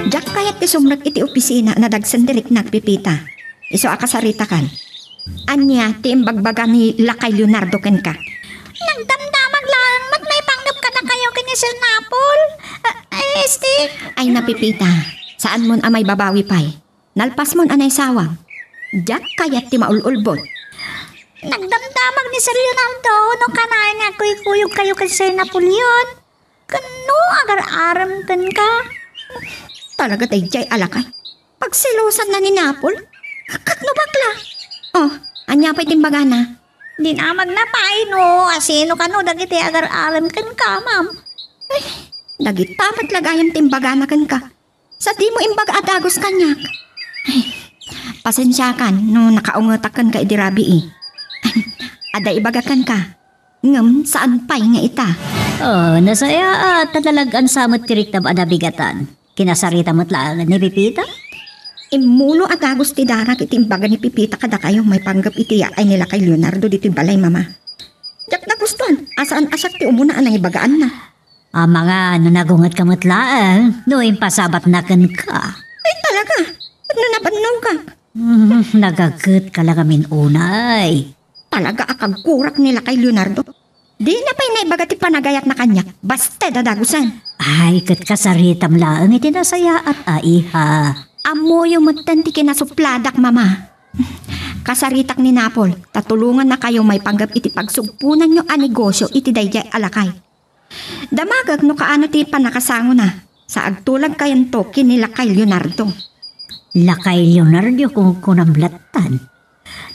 Diak kayat ti sumrek iti opisina a nadagsen di riknak, Pepita. Isu a kasaritakan. Ania ti imbagbaga ni lakay Leonardo kenka? Nagdamdamag laeng met maipanggep kadakayo ken ni Sir Napol. Ah, eh, este. Ay, na, Pepita. Saanmon a maibabawi pay. Nalpasmon a naisawang. Diak kayat ti maul-ulbod. Nagdamdamag ni Sir Leonardo no kanayon nga agkuykuyogkayo ken Sir Napoleon. Ken no agar-arem kenka. Talaga daydiay a lakay. Pagselosanna ni Napol? Ket no bakla? Oh, ania pay ti imbagana? Dinamagna pay no asino kano dagiti agar-arem kenka, ma'am. Ay, dagita met la gayam ti imbagana kenka. Sadimo imbaga a dagus kaniak. Ay, pasensiakan no nakaungetak kenka idi rabii. Adda ibaga kenka, ngem saan pay nga ita. Oh, nasayaat ta nalag-an sa met ti riknam a nabigatan. Kinasarita met laeng ni Pepita? Immulo a dagus ti darak iti imbaga ni Pepita kadakayo maipanggep iti yaay ni lakay Leonardo ditoy balay, Mama. Diak nagustuan a saan a siak ti umuna a nangibagaanna. Amangan no nagungetka met laeng no impasabatna kenka. Ay, talaga? Ket no nabannogak? Hmm, nagagetka la ngamin unay. Talaga a kagurak ni lakay Leonardo. Dina pay naibaga ti panagayatna kaniak, basta dadagusan. Ay, ket kasaritam laeng iti nasayaat a, iha. Ammoyo metten ti kinasupladak, Mama. Kasaritak ni Napol, ta tulongannakayo maipanggep iti pagsugponanyo a negosio iti daydiay a lakay. Damagek no kaano ti pannakasangona, sa agtulagkayanto ken ni lakay Leonardo. Lakay Leonardo, kunkunam lattan.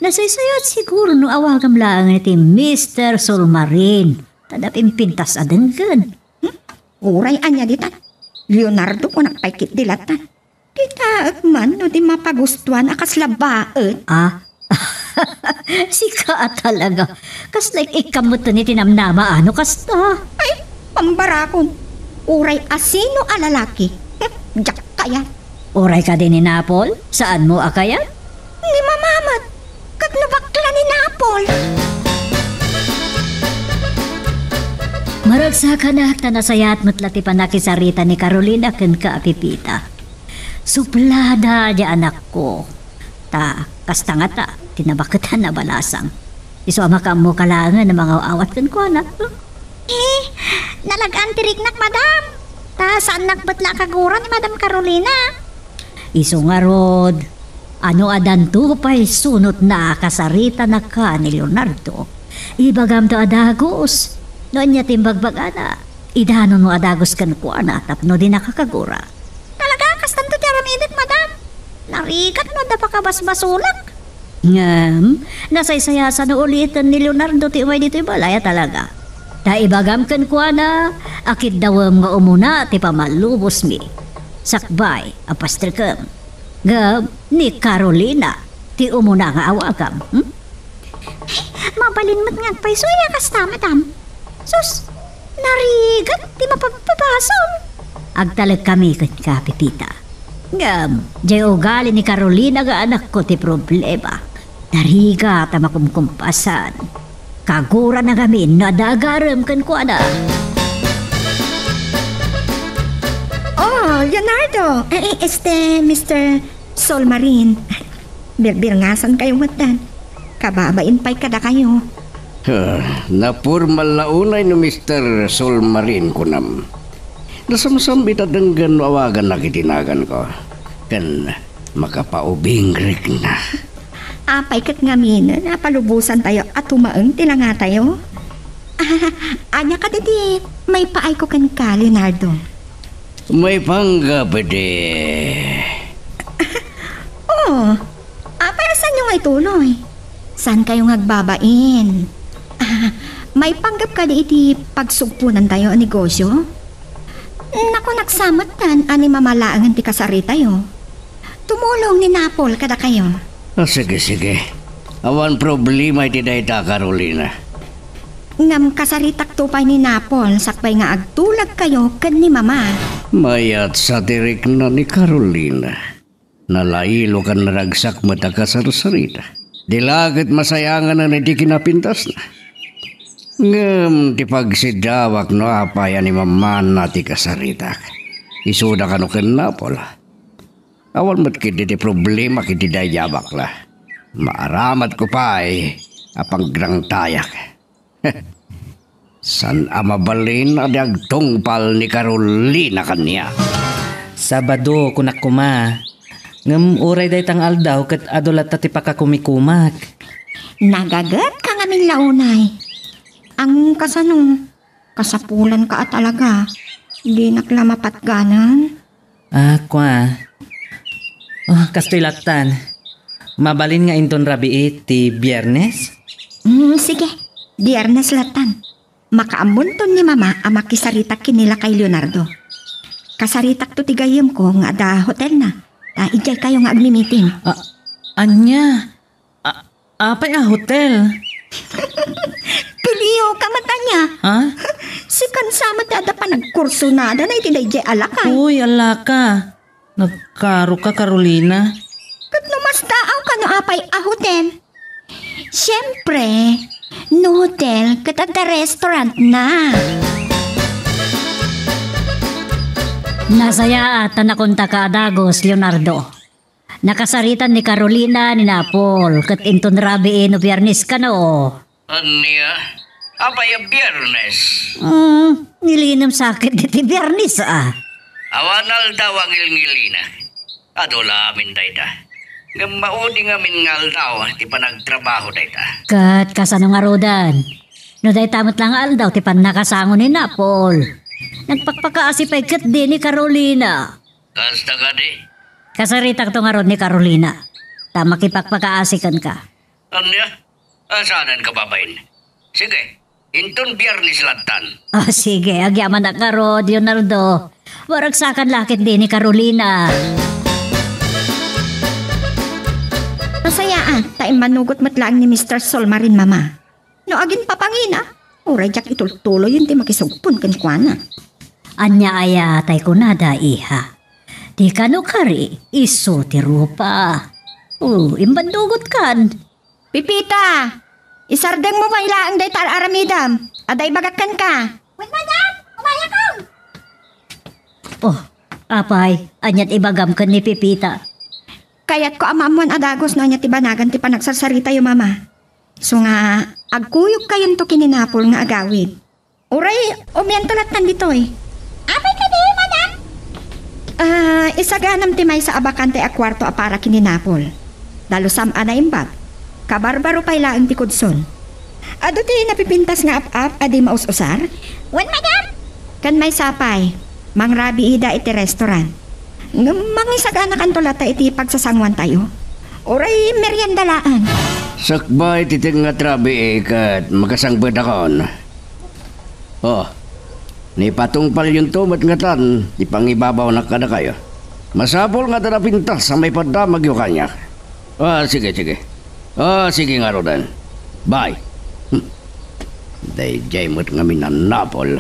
Nasaysayaat siguro no awagam laeng iti Mister Solmarin, ta napimpintas a denggen. Hmm? Uray ania ditan? Leonardo, kunak pay ketdi lattan. Kitaek man no di mapagustuan a kasla baet. Ah? Sika a talaga. Kasla ik-ikkam met iti namnama, ano kasta? Ay, pambarakon. Uray asino a lalaki. Diak kayat. Uray kadi ni Napol? Saanmo a kayat? Ni Mama met. Ket no bakla ni Napol? Maragsakanak ta nasayaat met la ti pannakisarita ni Carolina kenka a Pepita. Suplada diay anakko. Ta, kasta ngata, ti nabaketan a balasang. Isu a makaammoka laengen a mangaw-awat kenkuana. Eh, nalag-an ti riknak, madam. Ta, saannak met la a kagura ni Madam Carolina. Isu ngarud, ano addanto pay sunotna a kasaritanaka ni Leonardo? Ibagamto a dagus. No ania ti imbagbagana, idanonmo a dagus kenkuana tapno dinaka kagura. Talaga, kastanto ti aramidek, madam? Narigat no adda pakabasbasolak. Ngem, nasaysayaat no uliten ni Leonardo ti umay ditoy balay a talaga. Ta ibagam kenkuana a kiddawem nga umuna ti pamallubosmi. Sakbay a pastrekem. Ngem ni Carolina ti umuna nga awagam, hmm? Mabalin met nga agpayso aya kasta, madam. Sus, narigat ti mapabpabasol. Agtalekami kenka, Pepita. Ngem, diay ugali ni Carolina nga anakko ti problema. Narigat a makumkumpasan. Kagurana ngamin no adda agarem kenkuana. Oh, Leonardo. Eh, eh, este, Mister Solmarin. Birbirngasan kayo met, Dan. Kababain pay kadakayo. Ah, napormal la unay no Mister Solmarin, kunam. Nasamsam ita denggen no awagannak iti naganko. Ken makapaubingrikna. Apay ket ngamin a palubosantayo a tumaeng ti langatayo? Ah, ania kadi ti maipaayko kenka, Leonardo? Maipanggep iti Oh, apay a saanyo nga ituloy? Saankayo nga agbabain? Ah, maipanggep kadi iti pagsugponantayo a negosio? Nakunak sa met a ni Mama laengen ti kasaritayo. Tumulong ni Napol kadakayo. Ah, sige, sige. Awan problema iti dayta, Carolina. Ngem kasaritakto pay ni Napol sakbay nga agtulagkayo ken ni Mama. Mayat sa ti rikna ni Carolina. Nalailo ken naragsak met a kasarsarita. Di la ket masayangan iti kinapintasna. Ngem ti pagsiddawak no apay a ni Mama ti kasaritak. Isuda kano ken Napol. Awan met ketdi ti problema iti daydi a bakla. Maaramatko pay a pangrangtayak. Saan a mabalin a di agtungpal ni Carolina kaniak. Sabado, kunak koma. Ngem uray dayta nga aldaw ket adu latta ti pakakumikumak. Nagagetka ngamin la unay. Ang kasano? Kasapulanka a talaga. Dinak la mapatganan. Ah, kua. Oh, kastoy lattan. Mabalin nga inton rabii ti Biernes? Mm, sige. Biernes lattan. Makaammonton ni Mama a makisaritak ken ni lakay Leonardo. Kasaritakto ti gayyemko nga adda hotelna. Ta idiay kayo nga agmimiting. Ah, ania? A-, apay a hotel? Pilio ka met ania? Ha? Sikan sa met ti adda panagkursonada na iti daydiay a lakay. Uy, alaka. Nagkaroka, Carolina. Ket no mastaaw ka no apay a hotel? Siempre, no hotel, ket adda restaurant na. Nasayaat a nakuntaka a dagus, Leonardo. Nakasaritan ni Carolina ni Napol, ket inton rabii no Biernes kano. Ania? Apay a Biernes? Hmm, ngilinem sakit diti Biernes, ah. Awan aldaw a ngilngilina. Adu la amin dayta. Ngem maudi ngamin nga aldaw ti panagtrabaho dayta. Ket kasano ngaruden? No dayta met la nga aldaw ti pannakasango ni Napol. Nagpakpakaasi pay ketdi ni Carolina. Kasta kadi? Kasaritakto ngarud ni Carolina, ta makipakpakaasi kenka. Ania? Asanen ka, babain? Sige, inton Biernes lattan. Ah, sige, agyamanak ngarud, Leonardo. Maragsakan la ketdi ni Carolina. Nasayaat, ta immanugot met laeng ni Mister Solmarin, Mama. No agin papangina, uray diak itultuloyen ti makisugpon kenkuana. Ania aya tay kunada, iha? Ti kano kari, isu ti rupa. Oh, imbandugotkan. Pipita, isardengmo pay laeng dayta ar-aramidem. Adda ibagak kenka. Wen, madam, umayakon. Oh, apay, aniat ibagam ken ni Pipita? Kayatko a maammoan a dagus no ania ti banagan ti panagsarsaritayo, Mama. Isu nga, agkuyogkayonto ken ni Napol nga agawid. Uray, umianto lattan ditoy. Apay kadi, madam? Ah, isaganam ti maysa a bakante a kuarto a para ken ni Napol. Dalusam a naimbag. Kabarbaro pay laeng ti kudsol. Adu ti napipintas nga ap-ap a di maus-usar? Wen, madam. Ken maysa pay, mangrabii ida iti restaurant. Ngem mangisaganakanto latta iti pagsasanguantayo. Uray merienda laeng. Sakbay ti tengnga ti rabii ket makasangpetakon. Oh, nipatungpalyonto met ngatan ti pangibabawnak kadakayo. Masapul nga adda napintas a maipaddamagyo kaniak. Ah, sige, sige. Ah, sige ngaruden. Bye. Hmm. Daydiay met ngamin a napol.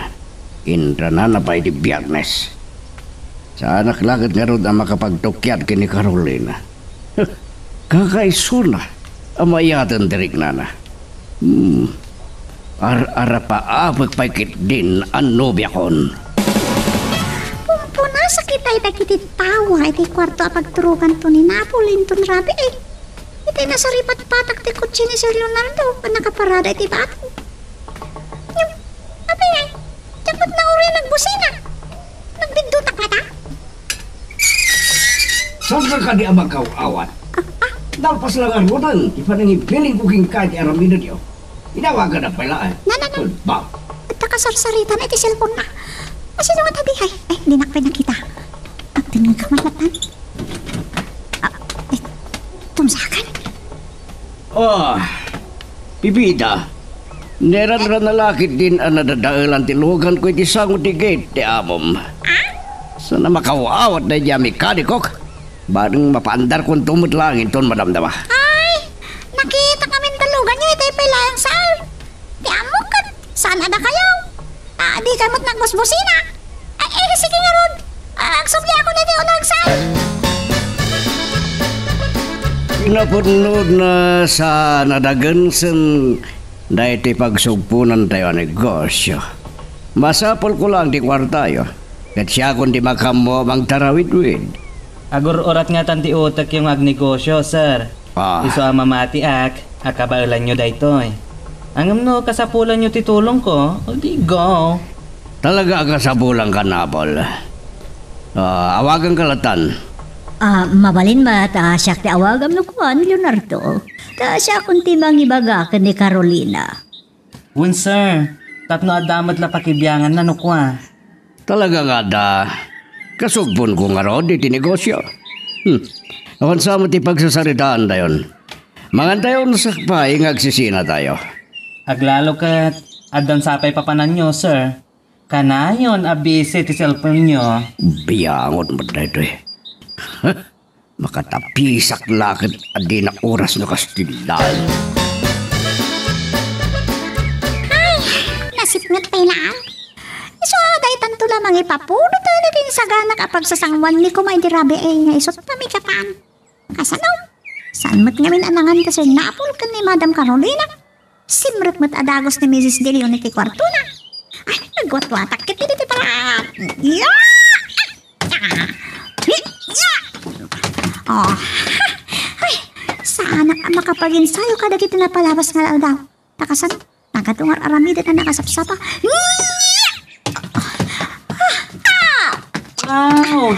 Inranana pay ti Biyernes. Saanak la ket ngarud a makapagtukiad ken ni Carolina. Huh. Kakaisuna a mayaten ti riknana. Hmm. Ar-arapaapek pay ketdin a nobiakon. Pumpunasak itay dagiti tawa iti kuarto a pagturoganto ni Napol inton rabii. Itay nasaripatpatak ti kotse ni Sir Leonardo a nakaparada iti bati. Ngem, apay, diak met nauray nagbusina. Nagbiddutak ngata? Saanka kadi a makaw-awat? Ah, ah. Nalpas la ngaruden ti panangibilin ko kenka iti aramidyo. Inawagan pay laeng. Na, na, na. Ba? Adda kasarsaritan iti cellphone na. Asino nga tadi? Ay, ay, dinak pay nakita. Agtengngeg ka man latta. Ah, eh, tumsakan. Oh, Pipita, narangrana la ketdin a nadadaelan ti luganko iti sango ti gate ti amom. Ah? Saan a makaw-awat daydiay a mekanikok? Bareng mapaandarkonto met laeng inton madamdama. Ay, nakitak ngamin ti luganyo itay pay laeng, sir. Ti ammok ket saan a dakayo. Ah, dikay met nagbusbusina. Ay, eh, sige ngarud. Ah, agsubliakon iti uneg, sir. Napudnod na sa nadagensen daytoy pagsugponantayo a negosio. Masapulko laeng ti kuartayo, ket siakon ti makaammo a mangtarawidwid. Agur-urat ngatan ti utekyo nga agnegosio, sir. Ah. Isu a mamatiak a kabaelanyo daytoy. Ngem no kasapulanyo ti tulongko, o di go. Talaga a kasapulanka, Napol. Ah, awaganka lattan. Ah, mabalin met a siak ti awagam no kuan, Leonardo. Ta siakon ti mangibaga ken ni Carolina. Wen, sir, tapno adda met la pakibianganna no kua. Talaga nga adda. Kasugponko ngarud iti negosio. Hmm. Awan sa met ti pagsasaritaantayon. Mangantayon sakbay nga agsisinatayo. Aglalo ket addan sapay papananyo, sir. Kanayon a busy ti cellphone-nyo. Biangon met daytoy. Makatapisak la ket adina oras no kastilan. Ay, nasipnget pay laeng. Isu a daytanto la mangipapuno tayo iti insaganak a pagsasanguan ni Kuma idi rabii nga isu ti pamikatan. Kasano? Saan met ngamin a nangan ti sinapol ken ni Madam Carolina? Simrek met a dagus ni Misis De Leon iti kuartona. Ay, nagwatwatak ket iti paraan. Ya! Ah! Ya! Oh. Ay, saanak a makapaginsayo kadagiti napalabas nga aldaw. Ta kasano? Nagadu nga ar-aramiden a nakasapsapa. Ya! Ah! Wow!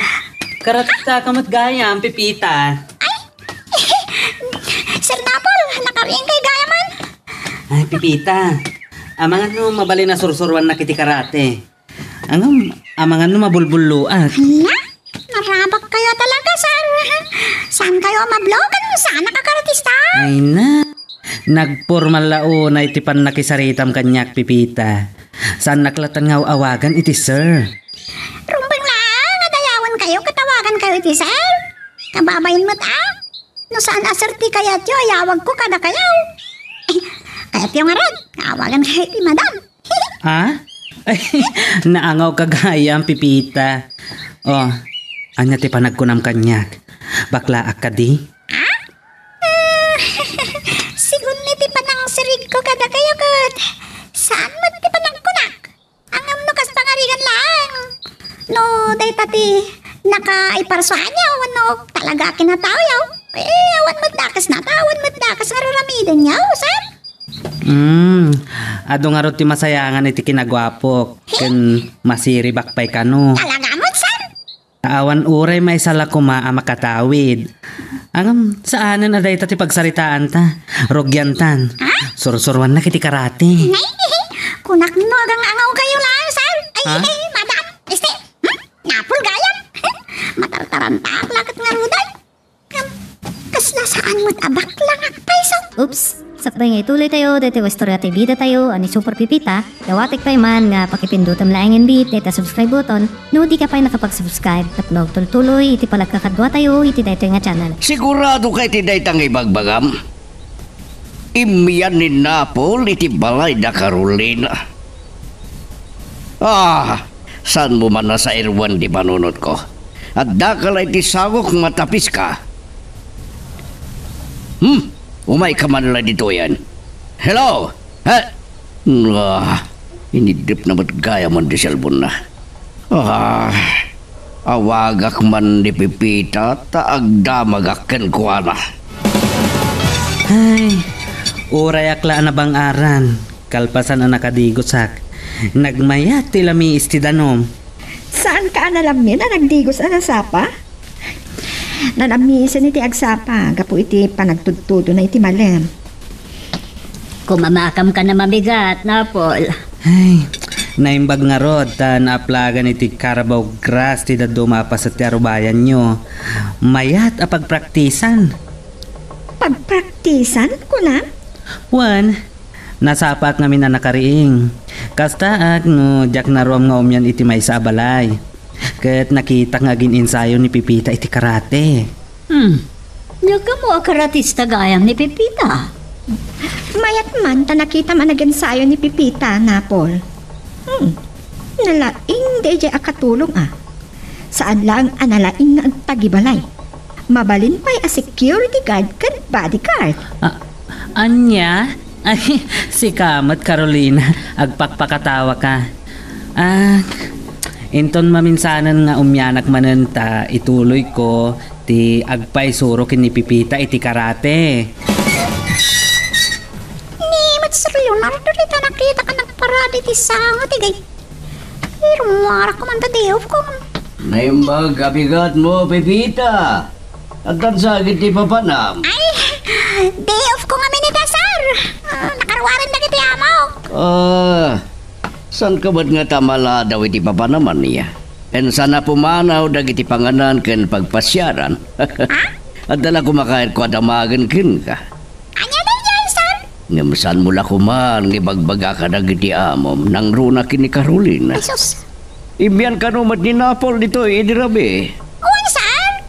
Karatista ka met gayam, Pipita. Ay! Sir Napol, nakariing kay gayaman. Ay, Pipita. Amangan no mabalin a sursuruannak iti karate. Ngem, amangan no mabulbulloak. Hala? Narabak kayo talaga, sir. Saan kayo mablogan? Saan nakakaratista? Ay na. Nagpormal la unay ti pannakisaritam kaniak, Pipita. Saannak lattan nga aw-awagan iti sir. Rumbeng laeng a dayawen kayo ket awagan kayo iti sir. Kababain met a. No saan a sir ti kayatyo, ayawagko kadakayo. Kayatyo ngarud, awagan kayo iti madam. Ha? Ay, naangaw ka gayam, Pipita. Oh, ania ti panagkunam kaniak? Baklaak kadi? Ha? Ah, sigun ni ti panangsirigko kadakayo ket saan met ti panagkunak. Ngem no kasta nga rigan laeng. No dayta ti nakaiparsuanyo wenno talaga a kinataoyo, eh, awan met dakes nata, awan met dakes nga raramidenyo, sir. Hmm, adu ngarud ti masayangan iti kinaguapok ken masiribak pay kano. Talaga met, sir? Awan uray maysa la koma a makatawid. Ngem, saanen a dayta ti pagsaritaanta. Rugiantan. Ha? Sursuruannak iti karate. Nay, kunak no agang-angaw kayo lang, sir. Ay, Ha? ay, madam. Este, hmm? Napol gayam. Matartarantaak laket nga ruday. Ngem, kasla saan met a bakla nga agpayso. Oops. Sakbay nga ituloy tayo, daytoy nga istorya ti bida tayo, a ni Super Pipita, dawatek pay man nga pakipindutem laeng inbit dayta subscribe button, no di ka pay nakapag-subscribe, tapno agtultuloy iti panagkakadua tayo iti daytoy nga channel. Sigurado ka iti dayta nga ibagbagam? Immian ni Napol iti balay da Carolina. Ah, saan mo man nasairwan ti panunotko? Addaka la iti sangok nga tapiska. Hmm, umay ka man la ditoyen. Hello? He? Ah, iniddep na met gayam ti cellphone na. Ah, awagak man ni Pipita ta agdamagak kenkuana. Ay, urayak la a nabang-aran. Kalpasan a nakadigosak, nagmayat ti lamiis ti danum. Saanka a nalamin a nagdigos a nasapa? Nalamiisen iti agsapa gapu iti panagtudtudona iti malem. Kumamakam ka na mabigat, Napol. Ay, naimbag ngarud ta naaplagan iti Carabao Grass ti dadduma a paset ti arubayanyo. Mayat a pagpraktisan. Pagpraktisan, kunam? Wen, nasapaak ngamin a nakariing. Kastaak no diak naruam nga umian iti maysa a balay. Ket nakitak nga agin-ensayo ni Pipita iti karate. Hmm. Diak ammo a karatista gayam ni Pipita. Mayat man ta nakitam a nag-ensayo ni Pipita, Napol. Hmm. Nalaing daydiay a katulong a. Saan laeng a nalaing nga agpagibalay. Mabalin pay a security guard ken bodyguard. Ah, ania? Ay, sika met, Carolina, agpakpakatawa ka. Ah, inton maminsanen nga umianak manen ta ituloyko ti agpaysuro ken ni Pipita iti karate. Ni met Sir Leonardo, dita nakita ka nagparade ti sango ti gay-, Pero muarak ko man ta day off ko. Naimbag a bigat mo, Pepita. Addan sa agid ti papanam. Ay, day off ko ngamin ita, sir. Ah, nakaruaren dagiti amok. Ah, saan ka met nga ta maladaw iti papanamnia? Ken saan a pumanaw dagiti panganan ken pagpasiaran? Ha? Adda la koma kayatko a damagen kenka. Ania daydiay, sir? Ngem saanmo la koman nga ibagbaga kadagiti amom, nangruna ken ni Carolina. Ay, sus. Immian kano met ni Napol ditoy idi rabii? Wen, sir.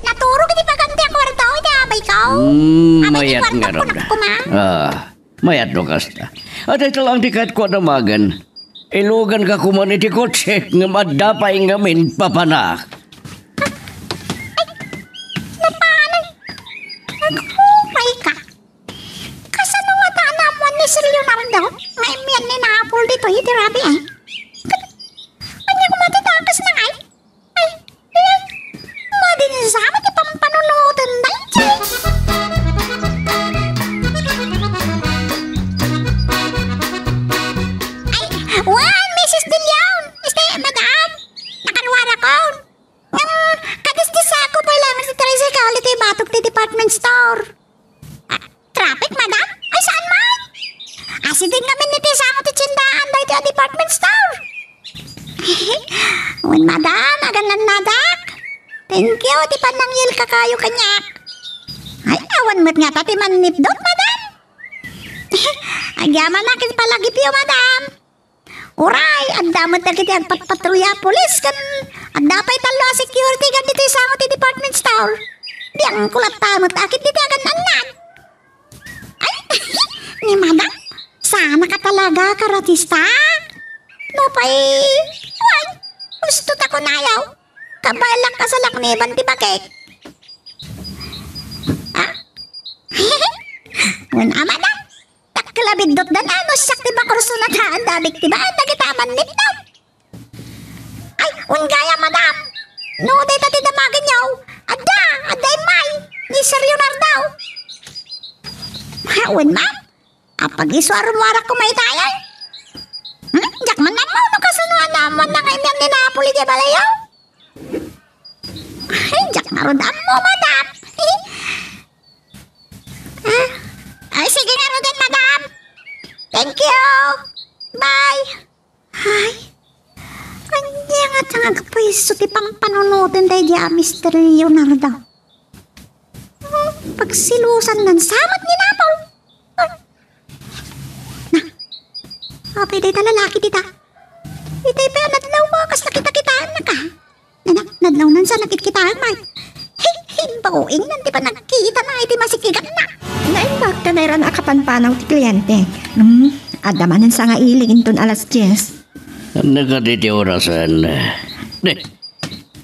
Naturog iti paganti a kuarto iti abayko. Hmm, mayat ngarud. Abayko kuarto, kunak koma. Ah, mayat no kasta. Adda ita laeng ti kayatko a damagen. Iluganka koman iti kotse, ngem adda pay ngamin papanak. Ay, napanan. Agpupay ka. Kasano ngata a naammuan ni Sir Leonardo nga immian ni Napol ditoy iti rabii, ay? Ket ania koma ti dakesna, ay? Ay, ay, ay. Madin sa met ti pampanunoten daydiay. Ay, wen, Missus De Leon! Este, madam! Nakaruarakon! Ngem, kadisdisako pay laeng ti tricycle iti batok ti department store. Ah, traffic, madam? Ay, saan man? Asideg ngamin iti sango ti tiendaan daytoy a department store. Wen, madam, agannanak. Thank you ti pannangyelka kayo kaniak. Ay, awan met ngata ti mannipdot, madam. Agyamanak iti palagipyo, madam. Uray, adda met dagiti agpatpatrolya a pulis ken adda pay tallo a security guard ditoy sango ti department store. Biangko latta met a ket ditoy agan-annad. Ay, ni madam, saan ka talaga, karatista? Nupay, wen, gusto ta kunayo. Kabaelak a salakniban ti bakek. Ah? Wen a, madam. Dakkel a biddutda no siak ti bakurso nataen da biktima dagiti a mannipnop. Ay, wen gayam, madam. No dayta ti damagenyo, adda, adda immay, ni Sir Leonardo. Ha, wen man. Apag-isu a rumuarak koma itayen. Hmm? Diak man ammo no kasano a naammuanna nga immian ni Napol idiay balayyo. Ay, diak ngarud ammo, madam. Sige ngaruden, madam. Thank you. Bye. Ay, ania ngata nga agpayso ti pampanunoten daydi a Mister Leonardo? Hmm, pagsilusan nan samat ni Napol. Hmm. Na, apay dayta lalaki dita? Itay pay a nadlaw mo, kas nakita-kitaannaka. Nana, nadlaw nan sa nakitkitaak, may. Hey, hey, baoing nan ti panagkita na iti masikiganna. Naimbag ta nairana a kapanpanaw ti kliente. Hmm, adda manen sa nga ilik inton alas dies. Nagadi ti orasen.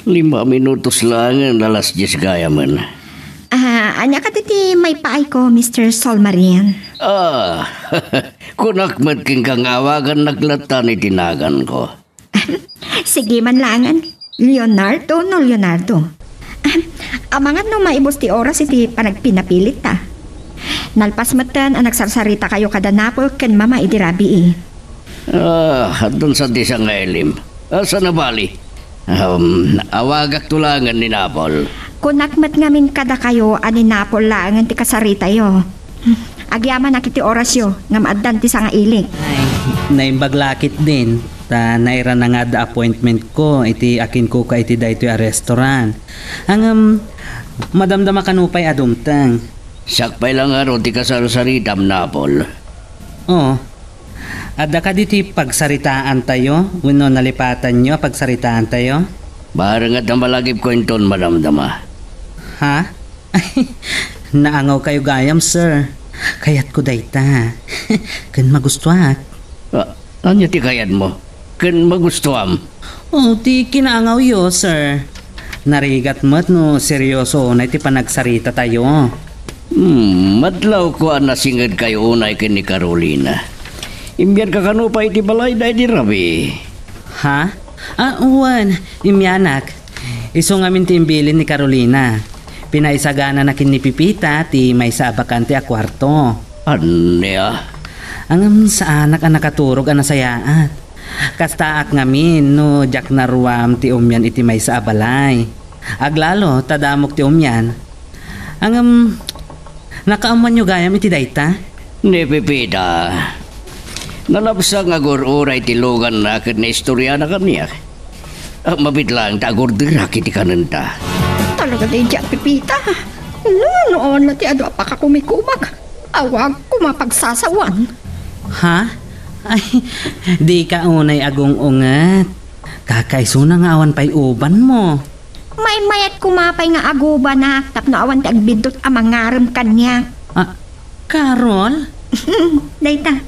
Lima minutos laengen alas dies gayamen. Ah, ania kadi ti maipaayko, Mister Solmarian? Ah, kunak met kenka nga awagannak latta ni tinaganko. Sige man laengen, Leonardo no Leonardo. Amangan no maibus ti oras iti panagpinapilitta. Nalpas metten a nagsarsarita kayo kada Napol ken Mama idi rabii. Ah, addan sa ti sangailem. Asa na bali? Um, awagakto laengen ni Napol. Kunak met ngamin kadakayo a ni Napol laengen ti kasaritayo. Agyamanak iti orasyo, ngem addan ti sangailik. Ay, naimbag la ketdin, ta nairana nga adda appointment ko iti akinkuka iti daytoy a restaurant. Ngem, madamdama kano pay a dumteng. Siak pay la ngarud ti kasarsaritam, Napol. Oh, adda kadi ti pagsaritaantayo wenno nalipatanyo a pagsaritaantayo? Bareng adda malagipko inton madamdama. Ha? Naangawkayo gayam, sir. Kayatko dayta. Ken magustuak. Ah, ania ti kayatmo? Ken magustuam? Oh, ti kinaangawyo, sir. Narigat met no seryoso unay ti panagsaritatayo. Hmm, madlawko a nasingedkayo unay ken ni Carolina. Imbianka kano pay iti balayda idi rabii? Ha? Ah, wen, imbianak. Isu ngamin ti imbilin ni Carolina. Pinaisagana na ken ni Pepita ti maysa a bakante a kuarto. Ania? Ngem saanak a nakaturog a nasayaat. Kastaak ngamin no diak naruam ti umian iti maysa a balay. Aglalo ta damok ti umian. Ngem, nakaammoanyo gayam iti dayta? Ni Pepita, nalabsa nga agur-uray ti luganna ket naistoriana kaniak. Ah, mabiit laeng ta agurderak iti kanenta. Talaga daydiay a Pepita. No, no, no ti adu a pakakumikumak. Awan koma pagsasawan. Ha? Ay, dika unay agung-unget. Kakaisuna nga awan pay ubanmo. Maymayat koma pay nga agubanak tapno awan ti agbiddut a mangarem kaniak. Ah, Carol? Dayta,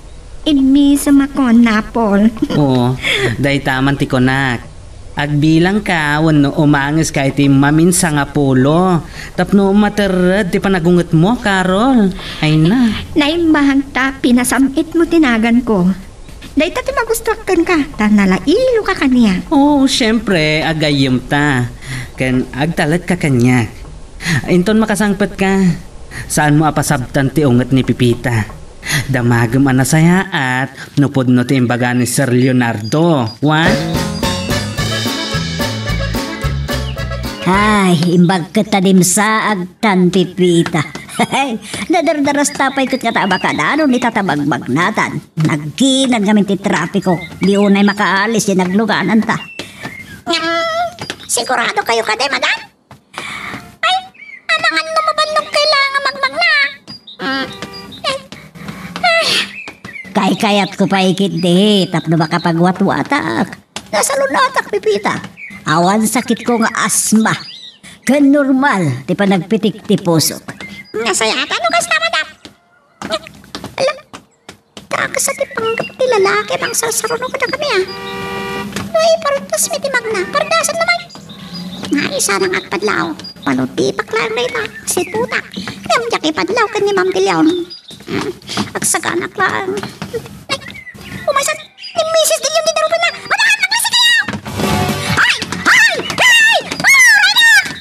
immisem ako, Napol. Oo, dayta man ti kunak. Agbilangka wenno umangeska iti maminsangapulo tapno materred ti panagungetmo, Carol. Ay na. Naimbag ta pinasam-itmo ti naganko. Dayta ti magustuak kenka, ta nalailoka kaniak. Oo, siempre, agayyemta. Ken agtalekka kaniak. Inton makasangpetka, saanmo a pasabtan ti unget ni Pepita. Damagem a nasayaat no pudno ti imbaga ni Sir Leonardo. Wa? Ay, imbag ket ta dimsaag tan Pepita. Nadardarasta pay ket kata a bakadano ni tata bagbagnatan. Nagkinad ngamin ti trapiko. Di unay makaalis ti naglugananta. Ngem, sigurado kayo kadi, madam? Ay, amangan no mabannog kay la nga magmagna. Mm. Eh. Ay. Kaykayatko pay ketdi tapno makapagwatwatak. Nasalunatak, Pepita. Awan sakitko nga asma. Ken normal ti panagpitik ti pusok. Nasayaat no kasta, madam. Ala, ta kasta ti panggep ti lalaki a mangsarsarunok kadakami, a. No ipardas mi ti magna, pardasan naman. Ay, sana nga agpadlaw. Palutipak laeng dayta, siputak. Ngem diak ipadlaw ken ni Ma'am de Leon. Hmm, agsaganak laeng. Ay, umaysa ni Misis de Leon ti darupena. Madam, maglisi kayo! Ay! Ay! Ay! Ay! Ay!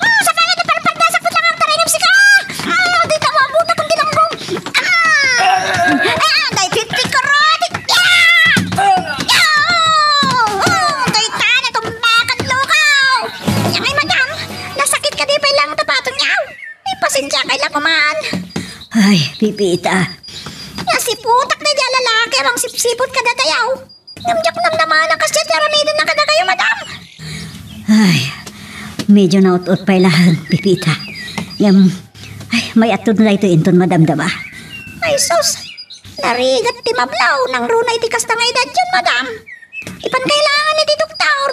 Ay! Sa pangit, parpardasak ko lang ang taray ng sika! Ah, di tawa mo, takong dilanggong! Ah! Ah, dahil pipikurot! Ah! Ah! Oh! Dahil tana, tumbakan, lukaw! Yan ay, madam, nasakit ka di pa lang tapaton niya! Ay, pasensya kay lang kuman! Ay, Pepita. Ti agsipsiput kadatayo. Ngem diak namnama a kasdiay ti aramidenna kadakayo, madam. Ay, medyo naut-ot pay laeng, Pepita. Ngem, ay, mayat daytoy inton madamdama. Ay, sus! Narigat ti mablaw, nangruna iti kasta nga edadyon, madam. Ipan kailangan iti doktor.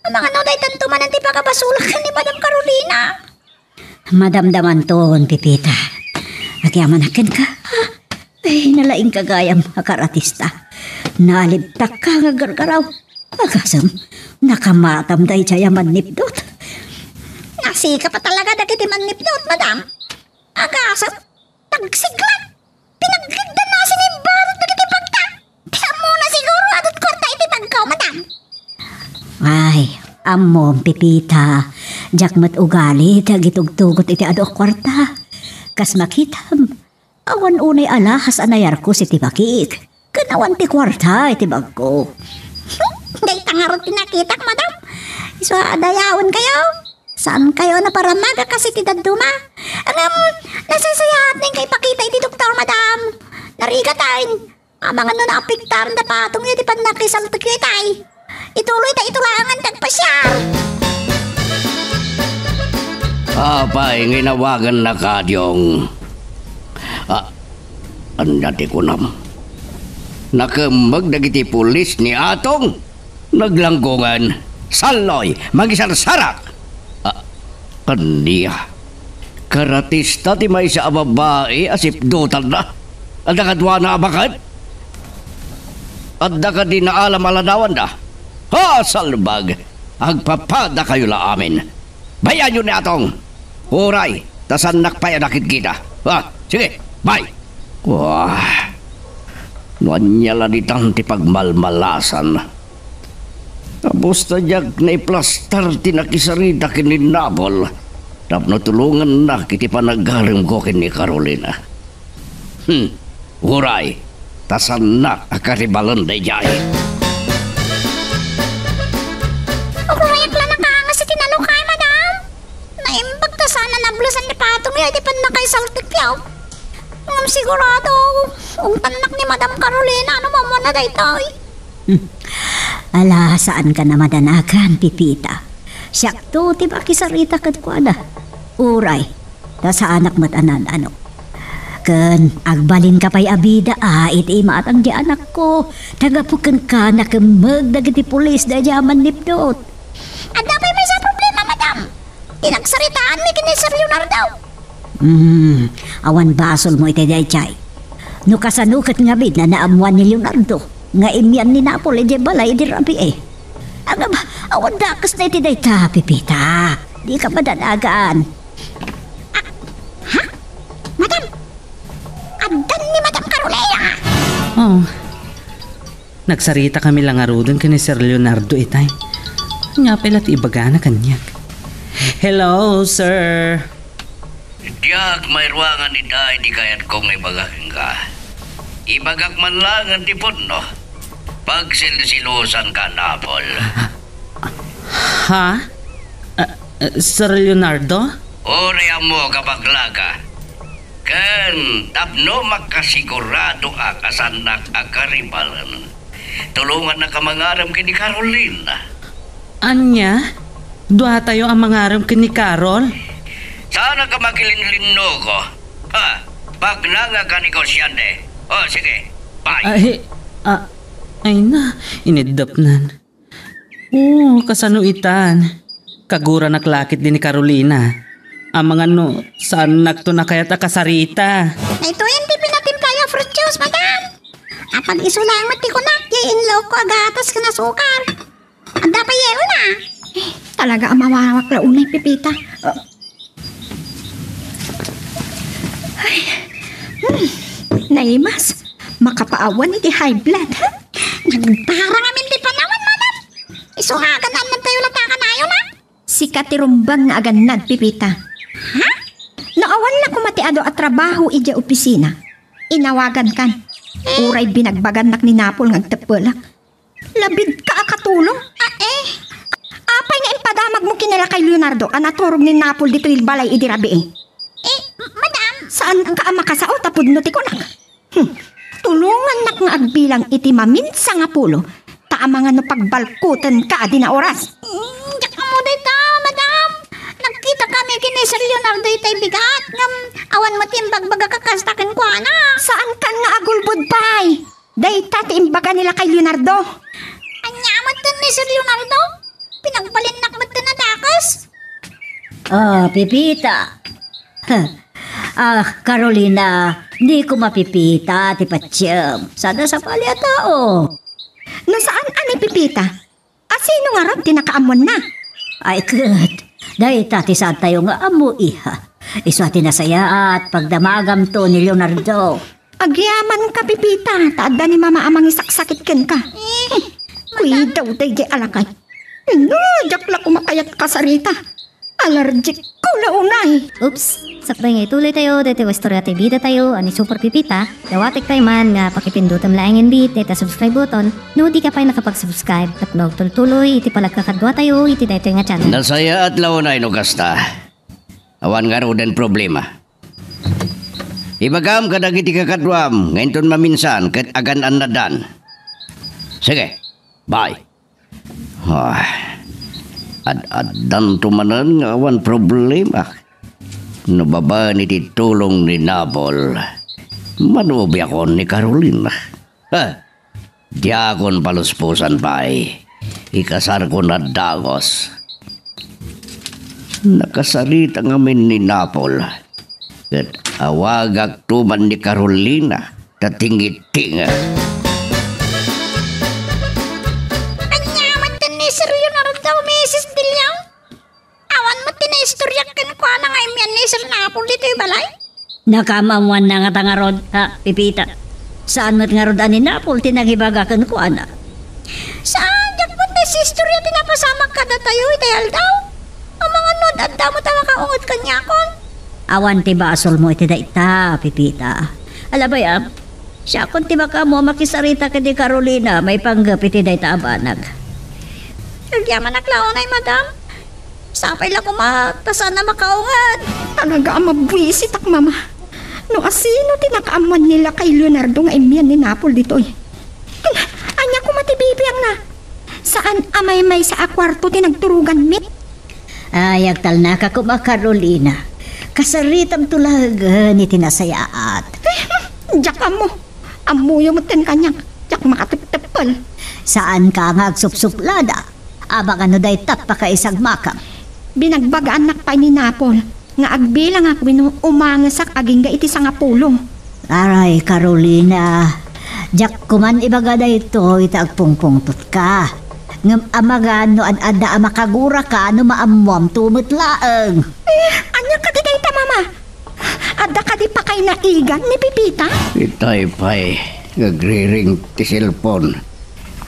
Amangan no daytan tumanen ti pagabasolak ken ni Madam Carolina. Madamdamanton, Pepita. Agyamanak kenka. Ay, nalaingka gayam a karatista. Nalibtakka nga gargaraw. Agasem, nakamatam daydiay a mannipdot. Nasikap a talaga dagiti mannipdot, madam. Agasem, nagsiglat. Pinagligdanna a sinimbarot dagiti bagda. Ti ammona siguro, adda kuarta iti bagko, madam. Ay, ammom, Pepita, diak met ugali ti agitugtugot iti adu a kuarta. Kas makitam, awan unay alahas a nayarkos iti bakik, ken awan ti kuarta iti bagko. Dayta ngarud ti nakitak, madam. Isu a dayawenkayo. Saankayo a naparamag a kas iti dadduma. Ngem, nasaysayaat nga ipakita iti doktor, madam. Narigatan. Amangan no naapektaran da patongyo iti pannakisaltekyo itay. Ituloy ta itulangan ti agpasiar. Apay nga inawagannak, Adyong? Ah, ania ti kunam? Nakemmeg dagiti pulis ni Atong. Naglanggongan, salloy, mangisarsarak. Ah, ania? Karatista ti maysa a babai a sipdotanna? Adda kaduana a baket? Adda kadi naalam-aladawanda? Ha, salbag! Agpapadakayo la amin. Bay-anyo ni Atong. Uray, ta saannak pay a nakitkitada. Ah, sige, bay. Wah, no ania la ditan ti pagmalmalasan. Kabus ta diak naiplastar ti nakisarita ken ni Napol tapno tulongannak iti panagaremko ken ni Carolina. Hmm. Uray, ta saannak a karibalen daydiay. Uray, agla nakaangas iti nalukay, madam. Naimbag ta saan a nablesan ni patongyo iti pannakaisaltekyo. Ngem sigurado, ungtannak ni Madam Carolina no mammuna daytoy. Hmm. Ala, saanka a madanagan, Pepita. Siakto ti makisarita kenkuana. Uray, ta saanak met a naan-ano. Ken agbalinka pay a bida a iti imatang ti anakko, ta gapu kenka, nakemmeg dagiti pulis daydiay a mannipdot. Adda pay maysa a problema, madam. Ti nagsaritaanmi ken ni Sir Leonardo. Hmm, awan basolmo iti daydiay. No kasano ket ngamin a naammoan ni Leonardo nga immian ni Napol idiay balay idi rabii. Ngem, awan dakesna iti dayta, Pepita. Dika madanagan. Ah, ha? Madam? Addan ni Madam Carolina! Oh. Nagsaritakami la ngaruden ken ni Sir Leonardo itay. Ania pay la ti ibagana kaniak? Hello, sir. Diak mairuangan ita iti kayatko nga ibaga kenka. Ibagak man laengen ti pudno. Pagsilsilusanka, Napol. Ha? Ah, ah, Sir Leonardo? Uray ammok a baglaka. Ken tapno makasiguradoak a saannak a karibalen, tulongannaka mangarem ken ni Carolina. Ania? Duatayo a mangarem ken ni Carol? Saanak a makilinlinnuko. Ha? Baknang a kanegosyante. O, sige. Bye. Ay, ah, ay na, iniddepnan. Oh, kasano itan? Kaguranak la ketdi ni Carolina. Amangan no saannakto a kayat a kasarita. Daytoyen ti pinatimplayo a fruit juice, madam. Apag-isu laeng met ti kunak, diay inlawko a gatas ken asukar. Adda pay yelona. Eh, talaga a mawawak la unay, Pepita. Oh. Ay, hmm, naimas. Makapaawan iti high blood. Nagdara ngamin ti panawan, madam. Isu nga agannadantayo latta a kanayona. Sika ti rumbeng nga agannad, Pepita. Ha? No awan la koma ti adu a trabaho idiay opisina, inawagankan. Uray binagbagannak ni Napol nga agteppelak. Labidka a katulong? Ah, eh. Apay nga impadamagmo ken ni lakay Leonardo a naturog ni Napol ditoy balay idi rabii? Eh, m-, madam. Saanka a makasao ta pudno ti kunak. Hmm. Tulongannak nga agbilang iti maminsa nga pulo, ta amangan no pagbalkutenka a dina oras. Mm, diak ammo dayta, madam. Nagkitakami ken ni Sir Leonardo itay bigat, ngem awan met ti imbagbagak a kasta kenkuana. Saankan nga agulbod pay. Dayta ti imbaga ni Lakay Leonardo. Ania met ni Sir Leonardo? Pinagbalinnak met a dakes. Ah, Pepita. Ah, Carolina, diko mapipita ti patiem. Saan a sapali a tao. No saan a ni Pepita, a sino ngarud ti nakaammoanna? Ay, ket, dayta ti saantayo nga ammo, iha. Isu a ti nasayaat, pagdamagamto ni Leonardo. Agyamanka, Pepita, ta adda ni Mama a mangisaksakit kenka. Eh, kuidaw daydiay a lakay. No, diak la koma kayat kasarita. Allergic ko la unay. Oops! Sakbay nga ituloy tayo, daytoy nga istorya ti bida tayo, a ni Super Pepita, dawatek pay man nga pakipindutem laengen bi dayta subscribe button, no di ka pay nakapag-subscribe, tapno agtultuloy iti panagkakadua tayo iti daytoy nga channel. Nasayaat la unay no kasta. Awan ngaruden problema. Ibagam kadagiti kakaduam nga inton maminsan ket agan-annadan. Sige, bye. Ah, ad-addanto manen nga awan problema. No babaen iti tulong ni Napol, manubiakon ni Carolina. Ha? Diakon paluspusan pay. Ikasarkon a dagus. Nakasarita ngamin ni Napol. Ket awagakto man ni Carolina ta tingitinga. Ania met ni Sir Leonardo, Misis Diliao? Awan met ti naistoryak kenkuana nga immian ni Sir Napol ditoy balay? Nakaammoanna ngata ngarud, ha, Pepita? Saan met ngarud a ni Napol ti nangibaga kenkuana? Saan, diak met naistorya ti napasamak kadatayo itay aldaw. Amangan no ad-adda met a makaunget kaniakon. Awan ti basolmo iti dayta, Pepita. Ala bay, ah, siakon ti makaammo a makisarita ken ni Carolina maipanggep iti dayta a banag. Agyamanak la unay, madam. Sapay la koma ta saan a makaunget. Talaga a mabuisitak, Mama. No asino ti nakaammoan ni Lakay Leonardo nga immian ni Napol ditoy? Ania koma ti bibiangna? Saan a maymaysa a kuarto ti nagturogan met? Ay, agtalnaka koma, Carolina. Kasaritamto laengen iti nasayaat. Eh, diak ammo. Ammoyo metten kaniak. Diak makatepteppel. Saanka nga agsupsuplada. Amangan no dayta pakaisagmakam. Binagbagaannak pay ni Napol nga agbilangak wenno umangesak agingga iti sangapulo. Aray, Carolina, diak koman ibaga daytoy ta agpungpungtotka. Ngem amangan no ad-adda a makaguraka no maammuamto met laeng. Eh, ania kadi dayta, Mama? Adda kadi pakay naigan ni Pepita? Itay pay nga agriring ti cellphone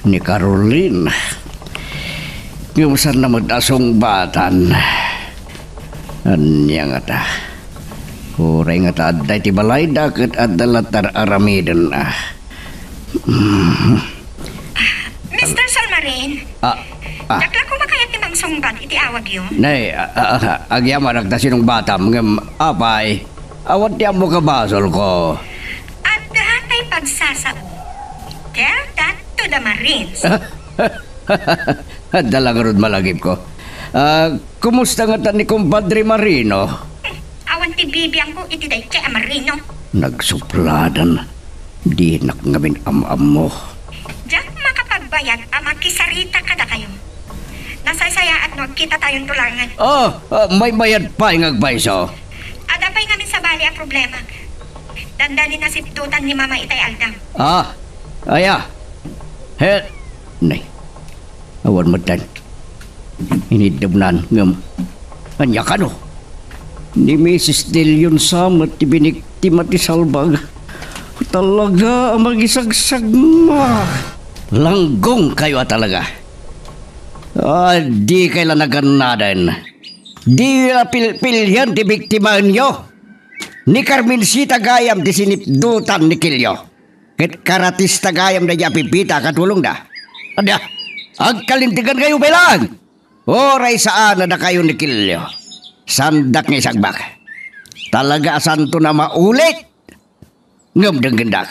ni Caroline. Ngem saanna met a sungbatan. Ania ngata? Uray ngata adda iti balayda ket adda la ti ar-aramidenna. Mhm. Mister Salmarin, ah, ah. Dakla ko makayat ti mangsungbat iti awagyo? Nay, ah, ah, ah, agyamanak ta sinungbatam, ngem apay, awan ti ammok a basolko. Adda tay pagsasao. Tell that to the Marines. Adda la ngarud malagipko. Ah, kumusta ngata ni Kumpadre Marino? Hmm, awan ti bibiangko iti daytoy a Marino. Nagsupladan. Dinak ngamin am-ammo. Diak makapagbayag a makisarita kadakayo. Nasaysayaat no agkitatayon laengen. Ah, ah, maymayat pay nga agpayso. Adda pay ngamin sabali a problema. Dandani nasipdutan ni Mama itay aldaw. Ah, aya. He, nay. Awan metten. Iniddebnan, ngem ania kano? Ni Misis De Leon sa met ti biniktima ti salbag. Talaga a magisagsagma. Langgongkayo a talaga. Ah, dikay la nagannaden. Di la pilpilian ti biktimaenyo. Ni Carmencita gayam ti sinipdutan ni Kilio. Ket karatista gayam daydiay a Pepita a katulongda. Adda, agkalintegankayo pay laeng. Uray saan a dakayo ni Kilio, saandak nga isagbak. Talaga a saanton a maulit. Ngem denggendak.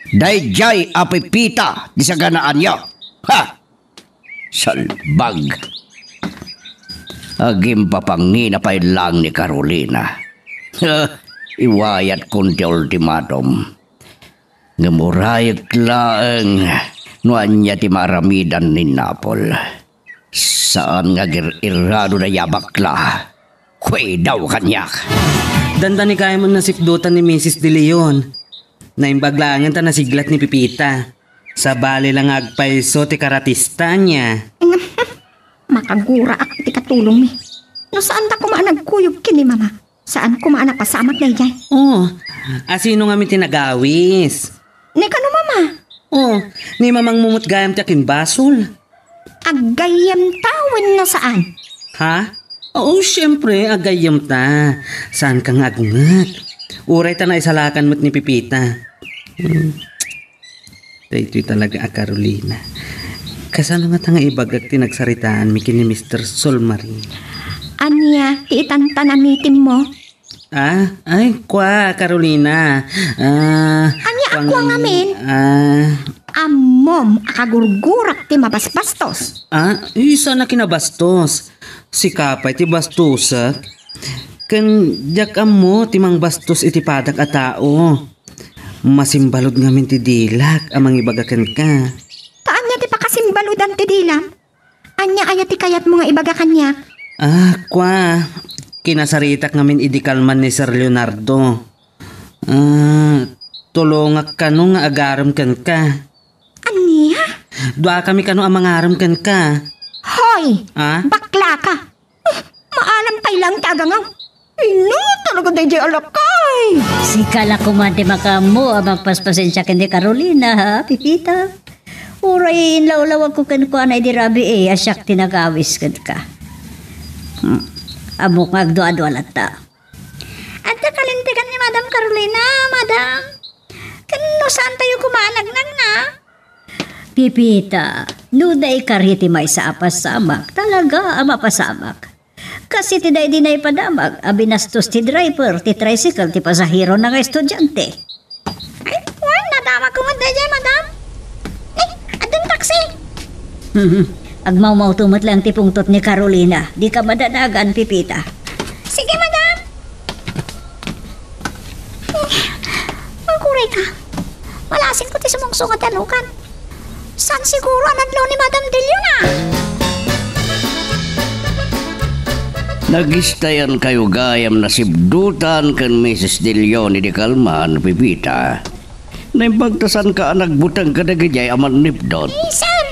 Daydiay a Pepita ti saganaanyo. Ha! Salbag. Agimpapangina pay laeng ni Carolina. Iwayatkon ti ultimatum. Ngem urayek laeng no ania ti maaramidan ni Napol. Saan nga agir-irrado daydiay a bakla. Kuidaw kaniak. Dandani gayam a nasipdutan ni Misis De Leon. Naimbag laengen ta nasiglat ni Pepita. Sabali la nga agpayso ti karatista ania. Makagurak ti katulongmi. No saanta koma a nagkuyog ken ni Mama, saan koma a napasamak daydiay. Oh, asino ngamin ti nagawis? Ni kano, Mama? Oh, ni Mamangmo met gayam ti akimbasol. Aggayyemta wenno saan? Ha? Oo, siempre, aggayyemta. Saanka nga agunget. Uray ta naisalakan met ni Pepita. Hmm. Daytoy talaga a Carolina. Kasano ngata nga ibagak ti nagsaritaanmi ken ni Mister Solmarin? Ania ti itantan a meetingmo? Ah, ay, kua, Carolina. Ah, Ania a kua ngamin? Ah, ammom a kagurgurak ti mabasbastos. Ah, saan a kinabastos? Sika pay ti bastosak. Ken diak ammo ti mangbastos iti padak a tao. Masimbalud ngamin ti dilak a mangibaga kenka. Ta ania ti pakasimbaludan ti dilam? Ania aya ti kayatmo nga ibaga kaniak? Ah, kua, kinasaritak ngamin idi kalman ni Sir Leonardo. Ah, tulongak kano nga agarem kenka. Ania? Duakami kano a mangarem kenka. Hoy! Ah? Baklaka! Maalam pay laeng ti agangaw. Ino talaga daydiay a lakay? Sika la koma ti makaammo a magpaspasensia ken ni Carolina, ha, Pepita? Uray inlawlawagko kenkuana idi rabii a siak ti nagawis kenka. Hmm. Ammok nga agdua-dua latta. Adda kalintegan ni Madam Carolina, Madam. Ken no saantayo koma a nagnagna? Pepita, no naikari ti maysa a pasamak, talaga a mapasamak. Kas iti daydi naipadamag a binastos ti driver ti tricycle ti pasahero na nga estudiante. Ay, wen, nadamagko met daydiay, Madam. Eh, addan taksi. Mhm. Agmawmawto met laeng ti pungtot ni Carolina. Dika madanagan, Pepita. Sige, Madam. Eh, aguray ka. Malasingko ti sumungsungat a nukan. Saan siguro a nadlaw ni Madam Deliona? Nagistayan kayo gayam nasibdutan ken Misis De Leon idi kalman, Pepita. Naimbag ta saanka a nagbuteng kadagijay a mannipdot. Eh, sir,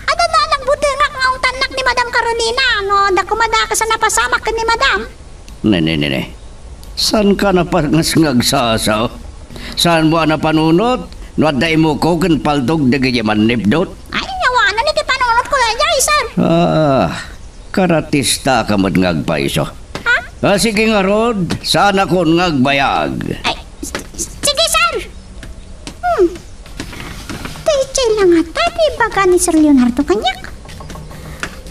adda a nagbutengak nga ungtannak ni Madam Carolina, no, adda koma dakes a napasamak ken ni Madam. Ne, ne, ne, ne. Saanka napangas nga agsasao? Saanmo a napanunot no adda imuko ken paltog dagiti mannipdot? Ay, awanen iti panunotko daydiay, sir. Ah, karatistaka met nga agpayso. Ha? Ah, sige ngarud, saanakon nga agbayag. Ay, s-, s-, sige, sir. Hmm. Daydiay la ngata ti ibaga ni Sir Leonardo kaniak.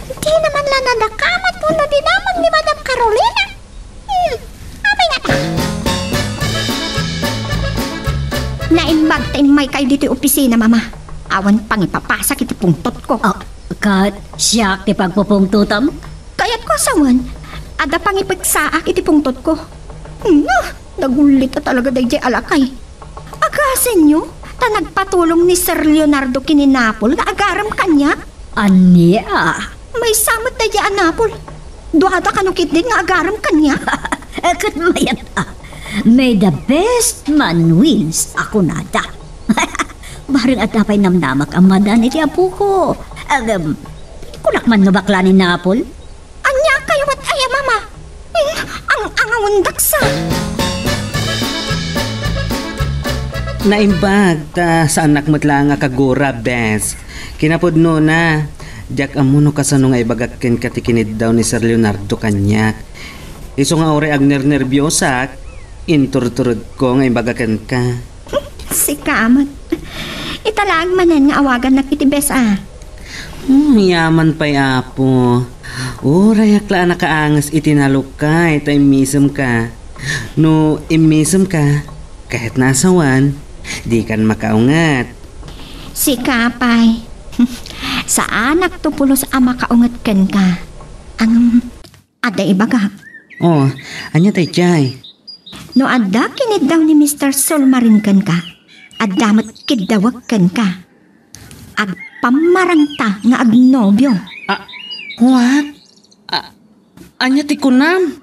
Dina man la nadakamat wenno dinamag ni Madam Carolina. Hmm. Apay ngata? Naimbag ta immaykayo ditoy opisina, Mama. Awan pangipapasak iti pungtotko. Ah, ket siak ti pagpupungtotam? Kayatko a sawen, adda pangipeksaak iti pungtotko. Hmm, ah, nagullit a talaga daydiay a lakay. Agasenyo, ta nagpatulong ni Sir Leonardo ken ni Napol nga agarem kaniak? Ania? Maysa met daydiay a Napol. Duada kano ketdin nga agarem kaniak? Eh, ket mayat a. May the best man wins, a kunada. Bareng adda pay namnamak a madan iti apoko. Agam, kunak man no bakla ni Napol? Ania kayo met aya, Mama? Hmm, ang-angawen daksa. Naimbag, ta saannak met laeng a kagura, bes. Kinapudnona, diak ammo no kasano nga ibagak kenka ti kiniddaw ni Sir Leonardo kaniak. Isu nga uray agnernerbiosak, inturturedko nga ibaga kenka. Sika met. Ita laeng manen nga awagannak iti bes a. Hmm, yaman pay, Apo. Urayak la a nakaanges iti nalukay ta immisemka. No immisemka, ket nasawan, dikan makaunget. Sika pay. Saanakto pulos a makaunget kenka. Ngem, adda ibagak. Oh, ania daydiay? No adda kiniddaw ni Mister Solmarin kenka, adda met kiddawek kenka. Agpammarangta nga agnobio. Ah, what? Ah, ania ti kunam?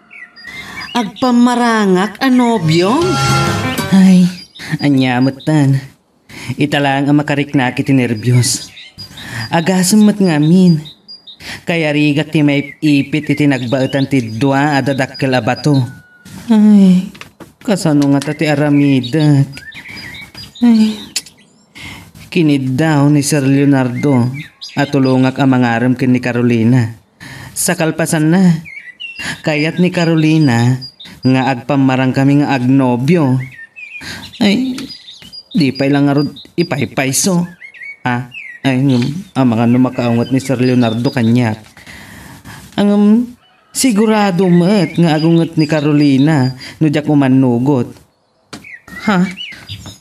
Agpammarangak a nobiom? Ay, ania met tan. Ita laeng a makariknak iti nerbios. Agasem met ngamin. Kayarigak ti maip-ipit iti nagbaetan ti dua a dadakkel a bato. Ay, kasano ngata ti aramidek? Ay, kiniddaw ni Sir Leonardo a tulongak a mangarem ken ni Carolina. Sa kalpasanna, kayat ni Carolina nga agpammarangkami nga agnobio. Ay, di pay la ngarud ipaypayso. Ah, ay, ngem, amangan no makaunget ni Sir Leonardo kaniak. Ngem, sigurado met nga agunget ni Carolina no diak umannugot. Ha?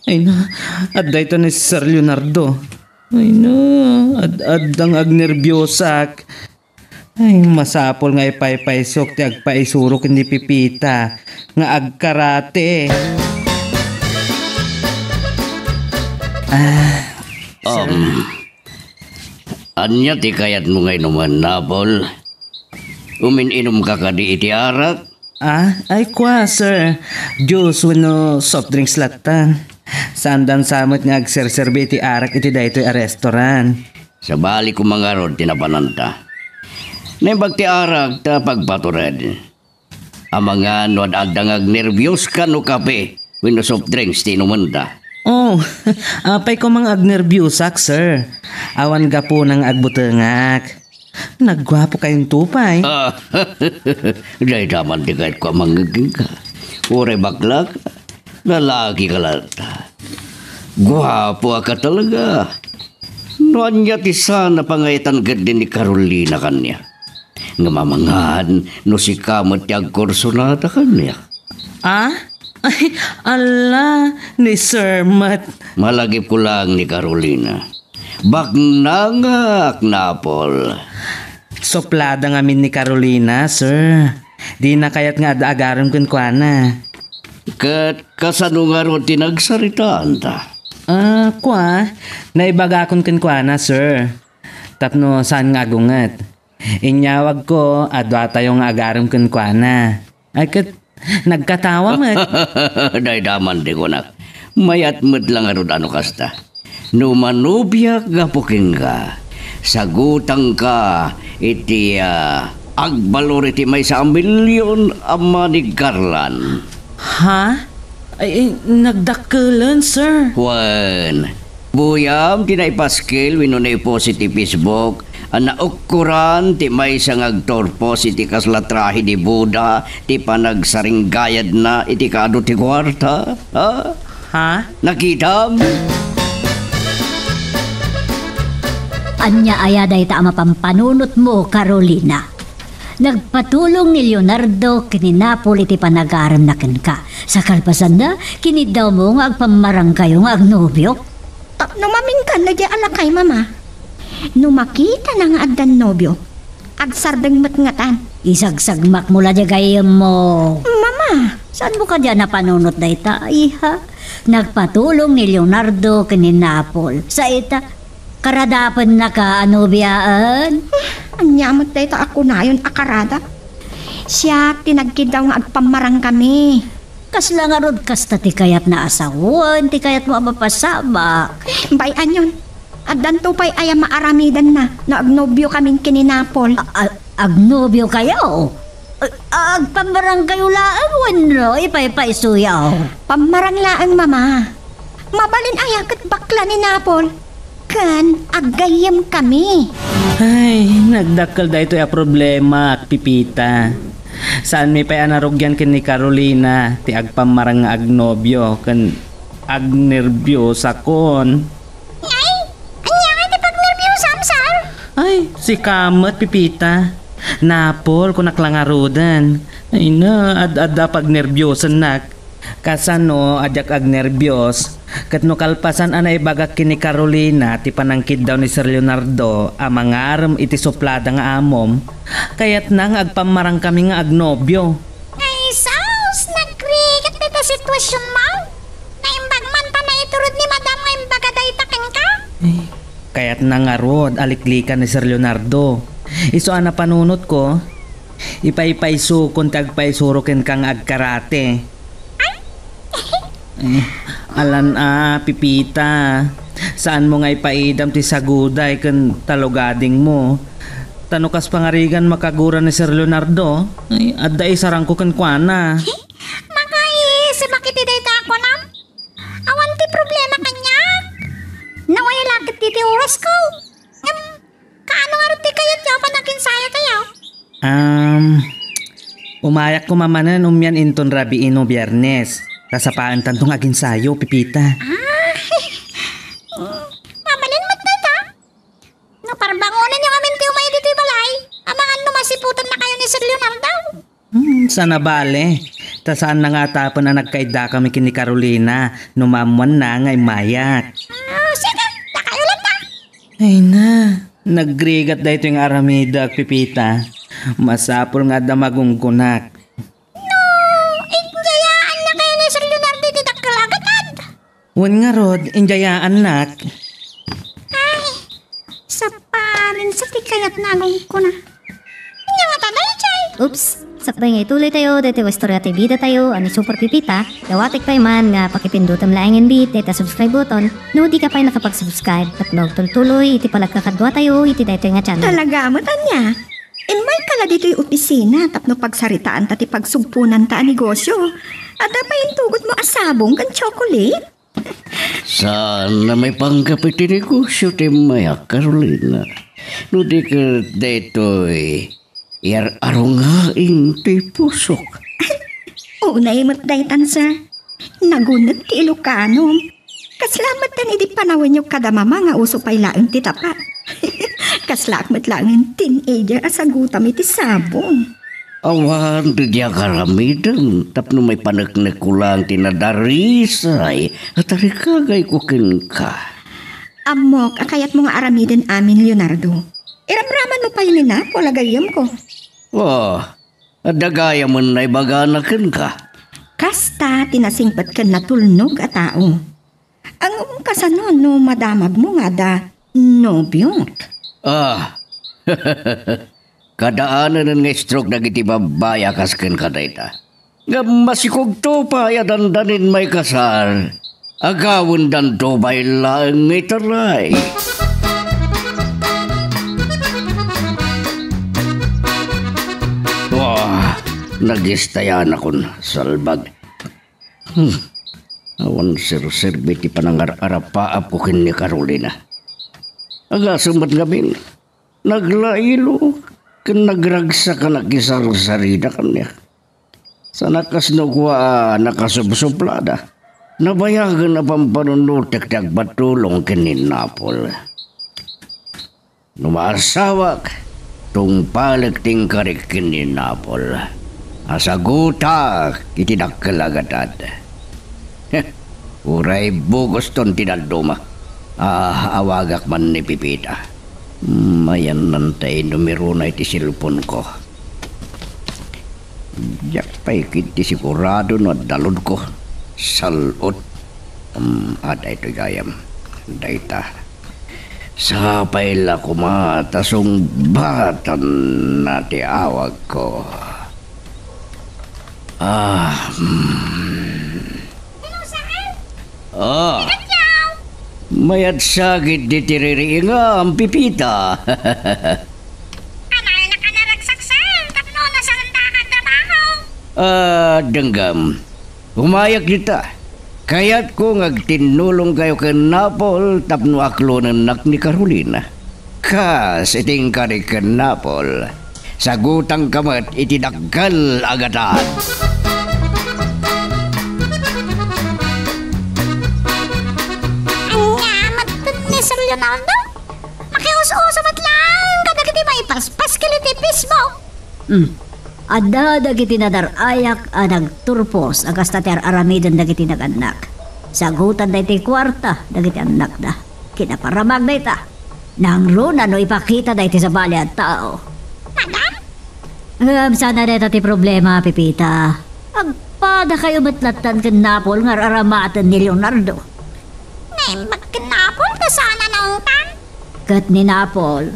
Ay na, adda ita ni Sir Leonardo. Ay na, ad-, addang agnerbiosak. Ay, masapul nga ipaypaysok ti agpaisuro ken ni Pipita nga agkarate. Ah, sir. Um, ania ti kayatmo nga inumen, Napol? Umin-inumka kadi iti arak? Ah, ay kua, sir. Juice wenno soft drinks latta. Saandan sa met nga agserserbi iti arak iti daytoy a restaurant. Sabali koma ngarud ti napananta. Naimbag ti arak ta pagpatured. Amangan no ad-adda nga agnerbioska no kape wenno soft drinks ti inumenda. Oh, apay koma nga agnerbiosak, sir. Awan gapuna nga agbutengak. Nagguapokayonto pay. Ah, dayta man ti kayatko a mangngeg kenka. Uray bakla ka, lalaki ka latta. Guapo ka talaga. No ania ti saan a pangayetan ketdi ni Carolina kaniak? Ngem amangan no sika met ti agkursunada kaniak. Ah? Ay, ala, ni sir met. Malagipko laeng ni Carolina. Baknangak, Napol. Suplada ngamin ni Carolina, sir. Dina kayat nga ad-, agarem kenkuana. Ket kasano ngarud ti nagsaritaanta? Ah, kua, naibagakon kenkuana, sir. Tapno saan nga agunget. Inyawagko a duatayo nga agarem kenkuana. Ay, ket nagkatawa met. Dayta man ti kunak. Mayat met la ngarud a no kasta. No manubiak gapu kenka, sagutangka iti, ah, agbalor iti maysa a milyon a money garland. Ha? Ay, ay, nagdakkelen, sir. Wen, buyam ti naipaskil wenno naipost iti Facebook a naukkoran ti maysa nga agturpos iti kasla trahe de boda ti panagsaringgayadna iti kaadu ti kuarta? Ha? Ha? Nakitam? Ania aya dayta a mapampanunotmo, Carolina? Nagpatulong ni Leonardo ken ni Napol iti panagaremna kenka. Sa kalpasanna, kiniddawmo nga agpammarangkayo nga agnobio. Tapno maminkan daydiay a lakay, Mama. No makitana nga addan nobio, agsardeng met ngatan. Isagsagmakmo la diay gayyemmo. Mama! Saanmo kadi a napanunot dayta, iha? Nagpatulong ni Leonardo ken ni Napol. Sa ita, karadapennaka a nobiaen? Ania met dayta a kunayon a karada? Siak ti nagkiddaw nga agpammarangkami. Kasla ngarud kasta ti kayatna a sawen ti kayatmo a mapasabak? Bay-anyon, addanto pay aya maaramidanna no agnobiokamin ken ni Napol? A-, a-, agnobiokayo? A-, agpammarangkayo laeng wenno ipaypaysoyo? Pammarang laeng, Mama. Mabalin aya ket bakla ni Napol? Ken aggayyemkami. Ay, nagdakkel daytoy a problema, Pipita. Saanmi pay a narugian ken ni Carolina ti agpammarang nga agnobio ken agnerbiosakon. Ay, ania nga ti pagnerbiosam, sir? Ay, sika met, Pipita. Napol, kunak la ngaruden. Ay na, ad-adda pagnerbiosennak. Kasano a diak agnerbios? Ket no kalpasan a naibagak ken ni Carolina ti panangkiddaw ni Sir Leonardo a mangarem iti suplada nga amom, kayatna nga agpammarangkami nga agnobio. Ay, sus! Nagrigat dita situasionmo! Naimbag man ta naiturod ni Madam nga imbaga dayta kenka? Kayatna ngarud a liklikan ni Sir Leonardo. Isu a napanunotko, ipaypaysukon ti agpaysuro kenka nga agkarate. Eh, alan a, Pipita. Saanmo nga ipaidam ti saguday ken talugadingmo. Ta no kas pangarigan makagura ni Sir Leonardo, ay, adda isarangko kenkuana. Makaisibak iti dayta a kunam? Awan ti problema kaniak. Nawayaw la ket ti orasko. Ngem, kaano ngarud ti kayatyo a panaginsayatayo? Um, umayak koma manen umian inton rabii no Biernes. Ta sapaentanto nga aginsayo, Pipita. Ah, mabalin met dayta. No parbangonenyo amin ti umay ditoy balay, amangan no masiputennakayo ni Sir Leonardo. Hmm, saan a bale. Ta saanna nga atapen a nagkaiddakami ken ni Carolina no maammoanna nga immayak. Ah, sige, dakayo latta. Ay na, nagrigat daytoy nga aramidek, Pipita. Masapul nga adda magunggonak. No, injayaannakayo ni Sir Leonardo iti dakkel a gatad? Wen ngarud, injayaannak. Ay, saparen sa ti kayatna a gungkona. Ania ngata daydiay? Oops! Sakbay nga ituloytayo daytoy nga istorya ti bidatayo a ni Super Pipita, dawatek pay man nga pakipindutem laengen met dayta subscribe button no dika pay nakapag-subscribe tapno agtultuloy iti panagkakaduatayo iti daytoy nga channel. Talaga met ania? Immayka la ditoy opisina tapno pagsaritaanta ti pagsugponanta a negosio. Adda pay intugotmo a sabong ken chocolate? Saan a maipanggep iti negosio ti immayak, Carolina. No di ket daytoy, iyar-arungaing ti pusok. Unay met daytan, sir. Naguneg ti Ilocano. Kasla met ken idi panawenyo kada mama nga uso pay laeng ti tapat. Kaslaak met laengen teenager a sagutam iti sabong. Awan ti diak aramiden tapno maipaneknekko laeng ti nadarisay a tarigagayko kenka. Ammok a kayatmo nga aramiden amin, Leonardo. Iramramanmo pay ni Napo a gayyemko. Oh, adda gayamen naibagana kenka. Kasta ti nasingpet ken natulnog a tao. Ngem kasano no madamagmo nga adda nobiok? Ah, kadaanen nga stroke dagiti babbai a kas kenka dayta. Ngem masikogto pay a dandanin maikasar, agawendanto pay laeng nga itaray. Wah, nagistayanakon, salbag. Hmm. Awan serserbi ti panangar-arapaapko ken ni Carolina. Agasem met ngamin, naglailo ken nagragsak a nakisarsarida kaniak. Sana kasno kua a nakasubsublada, nabayagen a pampanunotek ti agpatulong ken ni Napol. No maasawak, tungpalek ti inkarik ken ni Napol a sagutak iti dakkel a gatad. Heh, uray bugoston ti dadduma. Ah, awagak man ni Pipita. Mayannan ta inumerona iti cellphone-ko. Diak pay ketdi sigurado no adda load-ko. Sal-ot. Um, adda itoy gayam. Dayta. Sapay la koma ta sungbatanna ti awagko. Ah, hmm. Hello, sir. Ah. Mayat sakit di tiririingam, Pipita. Anay na ka naragsak, sir, tapno nasaranda ka trabaho. Ah, denggam. Umayak dita. Kayatko nga agtinnulongkayo ken Napol tapno aklonennak ni Carolina. Kas iti inkarik ken Napol, sagutangka met iti dakkel a gatad. Ania met ni Sir Leonardo? Makius-uso met laeng kadagiti maipaspaskil iti Facebook. Hmm. Adda dagiti nadar-ayak a nagturpos a kasta ti ar-aramiden dagiti nagannak. Sagutan dayta kuarta dagiti annakda. Kinaparamag dayta. Nangruna no ipakita dayta sabali a tao. Madam? Ngem saan dayta ti problema, Pepita. Agpadakayo met lattan ken Napol nga ar-aramaten ni Leonardo. Naimbag ken Napol ta saan a naungtan? Ket ni Napol,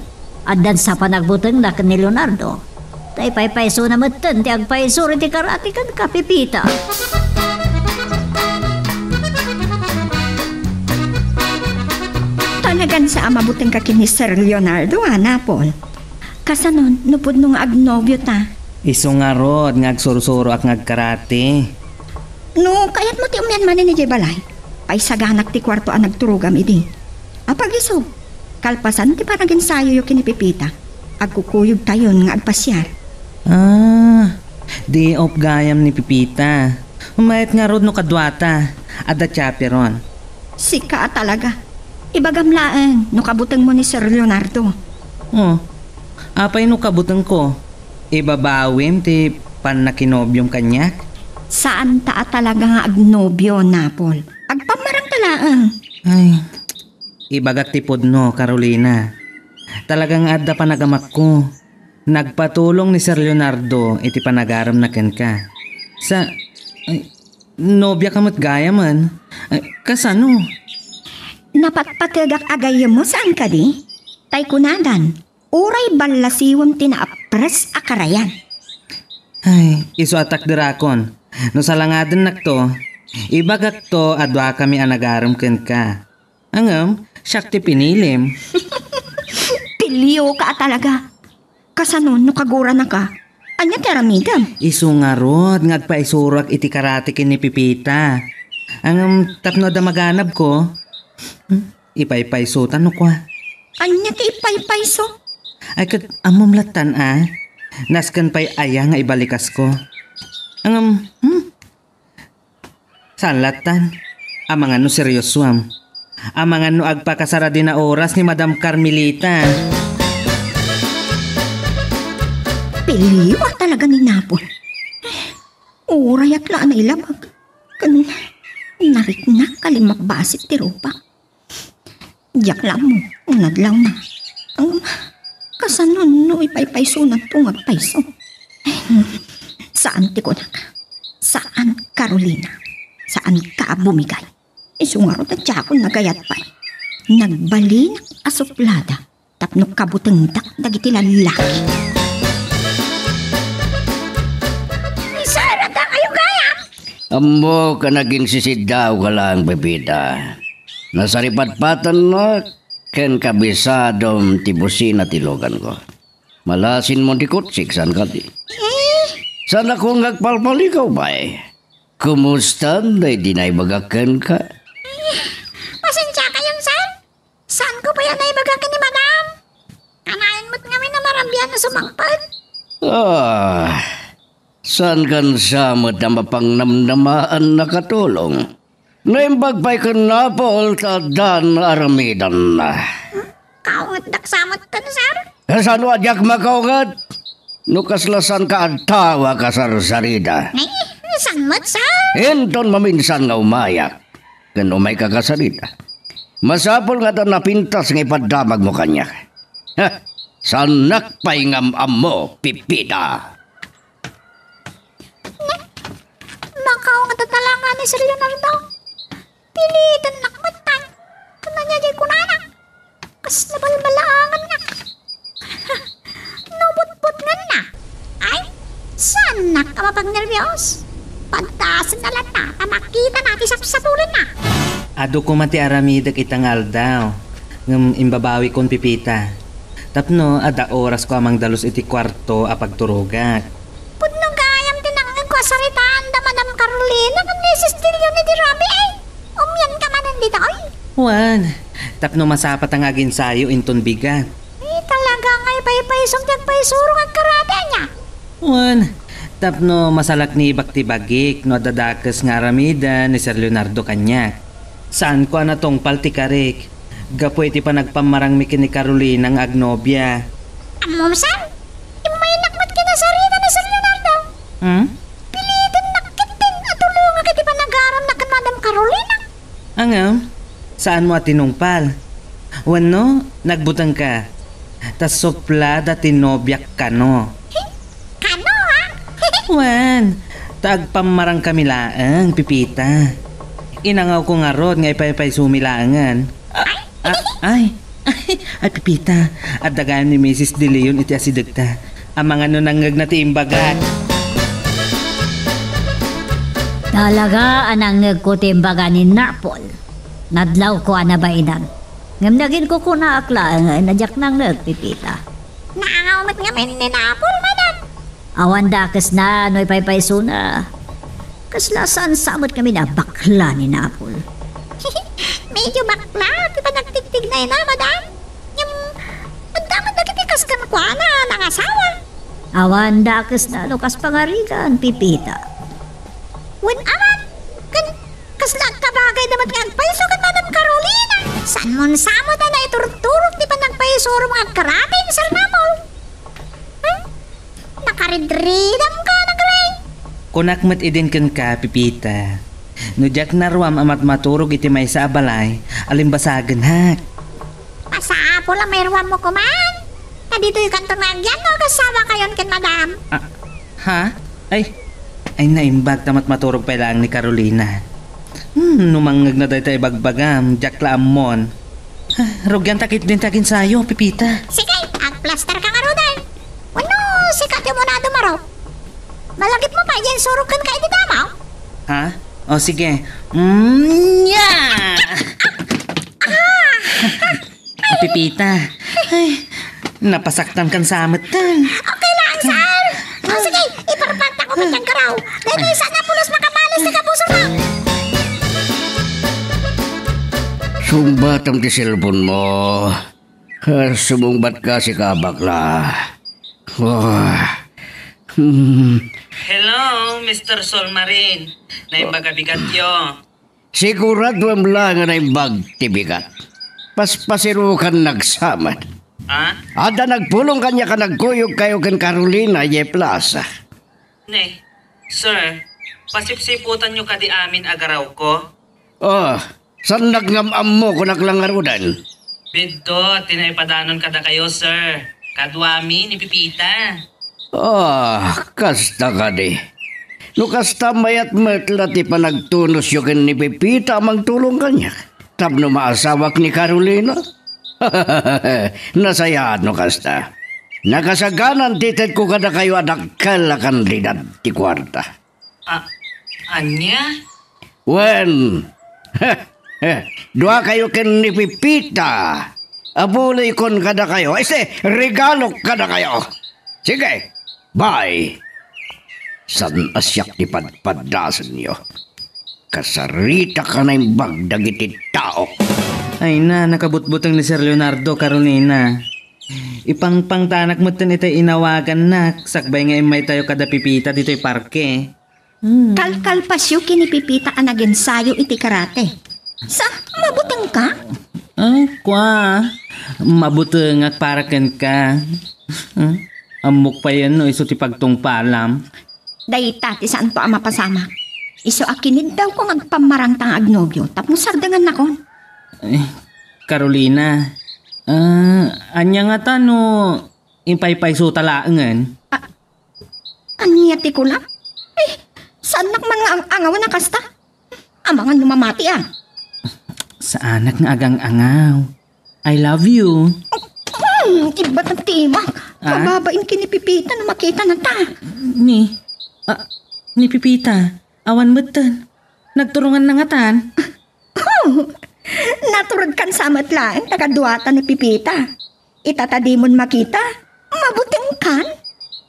addan sa panagbutengna ken ni Leonardo. Ta ipaypaysona metten ti agpaysuro iti karate kenka, Pepita. Talagan sa a mabutengka ken ni Sir Leonardo, a, Napol? Kasano no pudno nga agnobiota? Isu ngarud nga agsursuroak nga agkarate. No kayatmo ti umian manen idiay balay, paisaganak ti kuarto a nagturogam idi. Apag isu, kalpasan ti panagensayoyo ken ni Pepita, agkukuyogtayon nga agpasiar. Ah, day off gayam ni Pepita. Mayat ngarud no kaduata, adda chaperon. Sika a talaga. Ibagam laeng no kabutengmo ni Sir Leonardo. Oh, apay no kabutengko? Ibabawim ti pannakinobiom kaniak? Saanta a talaga nga agnobio, Napol. Agpammarangta laeng. Ay, ibagak ti pudno, Carolina. Talaga nga adda panagamakko. Nagpatulong ni Sir Leonardo iti panagaremna kenka. Sa, ay, nobiaka met gayamen. Ay, kasano? Napatpategak a gayyemmo, saan kadi? Tay kunadan, uray ballasiwem ti naapres a karayan. Ay, isu a takderakon. No salangadennakto, ibagakto a duakami a nagarem kenka. Ngem, siak ti pinilim. Pilioka a talaga. Kasano no kaguranaka? Ania ti aramidem? Isu ngarud nga agpaisuroak iti karate ken ni Pepita. Ngem tapno adda maganabko, hmm, ipaypaysotan no kua. Ania ti ipaypayso? Ay, ket ammom lattan a. Nasken pay aya nga ibalikasko. Ngem, hmm? Saan lattan? Amangan no seriosoam. Amangan no agpakasar a dina oras ni Madam Carmelita. Pilio a talaga ni Napol. Urayat la a nailabag. Ken nariknak a limakbasit ti rupak. Diak la ammo no nadlawna. Ngem, kasano no ipaypaysonanto nga agpayso? Saan ti kunak. Saan, Carolina. Saanka a bumigay. Isu ngarud a diakon nagayat pay. Nagbalinak a suplada tapno kabutengdak dagiti lallaki. Sir, adda kayo gayam? Ammok a naginsisiddaawka laeng, Pepita. Nasaripatpatannak ken kabisadom ti busina ti loganko. Malasinmo ti kutsik, saan kadi? Eh? Saanakon nga agpalpalikaw pay? Kumusta daydi naibagak kenka? Eh, pasensiakayon, sir. Saanko pay a naibaga ken ni Madam. Kanayon met ngamin a marabian a sumangpet. Ah, saankan sa met a mapangnamnamaan a katulong? Naimbag pay ken Napol ta addan aramidanna. Kaungetdak sa metten, sir? Kasano a diak makaunget? No kasla saanka a tao a kasarsarita. Ay, saan met, sir? Inton maminsan nga umayak, ken umayka kasarita, masapul nga adda napintas nga ipaddamagmo kaniak. Ha! Saannak pay nga am-ammo, Pepita. Makaunget a talaga ni Sir Leonardo. Pilidennak met pay. Ken ania diay kunana? Kas nabalbalaangannak. No butbutnganna. Ay, saannak a mapagnerbios. Pagtaasna latta ta makitana ti sapsapulenna. Adu koma ti aramidek ita nga aldaw, ngem imbabawikon, Pepita. Tapno adda orasko a mangdalus iti kuarto a pagturogak. Pudno gayam ti nangngegko a saritaan da Madam Carolina ken Misis Dilion idi rabii. Umianka manen ditoy? Wen, tapno masapata nga aginsayo inton bigat. Eh, talaga nga ipaypaysok ti agpaysuro nga agkarate ania? Wen, tapno masalaknibak ti bagik no adda dakes nga aramiden ni Sir Leonardo kaniak. Saanko a natungpal ti karik gapu iti panagpammarangmi ken ni Carolina nga agnobia. Ammom, sir? Immaynak met ken nasarita ni Sir Leonardo. Hmm? Pilidennak ketdin a tulongak iti panagaramna ken Madam Carolina. Saanmo a tinungpal? Wenno, nagbutengka? Ta suplada ti nobiak kano. Kano, ha? Wen, ta agpammarangkami laeng, Pipita. Inangawko ngarud nga ipaypaysomi laengen. Ah, ay, ay, Pipita, adda gayam ni Misis De Leon iti asidegta. Amangan no nangngegna ti imbagak. Talaga a nangngegko ti imbaga ni Napol. Nadlawko a nabainan. Ngem naginkukunaak laeng a diak nangngeg, Pipita. Naangaw met ngamin ni Napol, madam. Awan dakesna no ipaypaysona. Kasla saan sa met ngamin a bakla ni Napol. Medyo bakla ti panagtigtignayna, madam. Ngem, adda met dagiti kas kenkuana a nangasawa. Awan dakesna no kas pangarigan, Pipita. Wen awan, ken kasla agkabagayda met nga agpayso ken Madam Carolina. Saanmon sa met a naiturturog ti panagpaysurom nga agkarate, Mister Napol? Hmm? Nakaridridamka, Naglay. Kunak met idin kenka, Pipita. No diak naruam a matmaturog iti maysa a balay, alimbasagenhak. Masapul a mairuammo koman. Ta ditoy kanton nga agyan no agasawakayon ken madam. Ah, ha? Ay, ay, naimbag ta matmaturog pay laeng ni Carolina. Hmm, no mangngegna dayta ibagbagam, diak la ammon. Ah, rugianta ketdin ti aginsayo, Pipita. Sige, agplaster ka ngaruden. Wenno, sika ti umuna a dumarup. Malagipmo pay diay insurok kenka idi damo? Ha? O, sige. Mm, yeah! Ah! Pipita. Ay, napasaktan kan sa metten. Okay lang, sir. O, sige, iparpanta ko met ti agkaraw. Daytoy saan a pulos makamalis ti kapuso mo. Sungbatam ti cellphone mo. Ah, sumungbat ka, sika a bakla. Ah. Hmm. Hello, Mister Solmarin. Naimbag a bigatyo. Siguraduem la nga naimbag ti bigat. Paspasirukan nagsaman. Ha? Adda nagpulong kaniak a nagkuyogkayo ken Carolina idiay plaza. Ne, sir, pasipsiputanyo kadi amin a garawko? Oh, saan nagngam-ammo, kunak la ngaruden. Biddut ti naipadanon kadakayo, sir. Kaduami ni Pipita. Ah, kasta kadi. No kasta, mayat met la ti panagtunosyo ken ni Pipita a mangtulong kaniak tapno maasawak ni Carolina. Nasayaat no kasta. Nakasaganan ti itedko kadakayo a dakkel a kandidat ti kuarta. A-, ania? Wen, duakayo ken ni Pipita. Abuloykon kadakayo. Este, regalok kadakayo. Sige, bye. Saan a siak ti padpadasenyo? Kasaritak a naimbag dagiti tao. Ay na, nakabutbuteng ni Sir Leonardo, Carolina. Ipangpangtanak metten itay inawagannak, sakbay nga immaytayo kada Pipita ditoy parke. Hmm. Kalkalpasyo ken ni Pipita a nagensayo iti karate. Sa, mabutengka? Ah, kua, mabutengak para kenka. Hmm? Ammok payen no isu ti pagtungpalam. Dayta ti saanto a mapasamak. Isu a kiniddawko nga agpammarangta nga agnobio tapno sardengannakon. Eh, Carolina, ah, ania ngata no impaypaysota laengen? Ah, ania ti kunam? Eh, saannak man nga ang-angawan a kasta? Amangan no mamati a. Saanak nga agang-angaw. I love you. Hmm, ibatak ti imak. Ah? Mababain ken ni Pipita no makitanata. Ni, ah, ni Pipita, awan metten. Nagturonganna ngatan. Oh, naturod kan sa met laeng ta kaduata ni Pipita. Ita ta dimon makita, mabutengkan?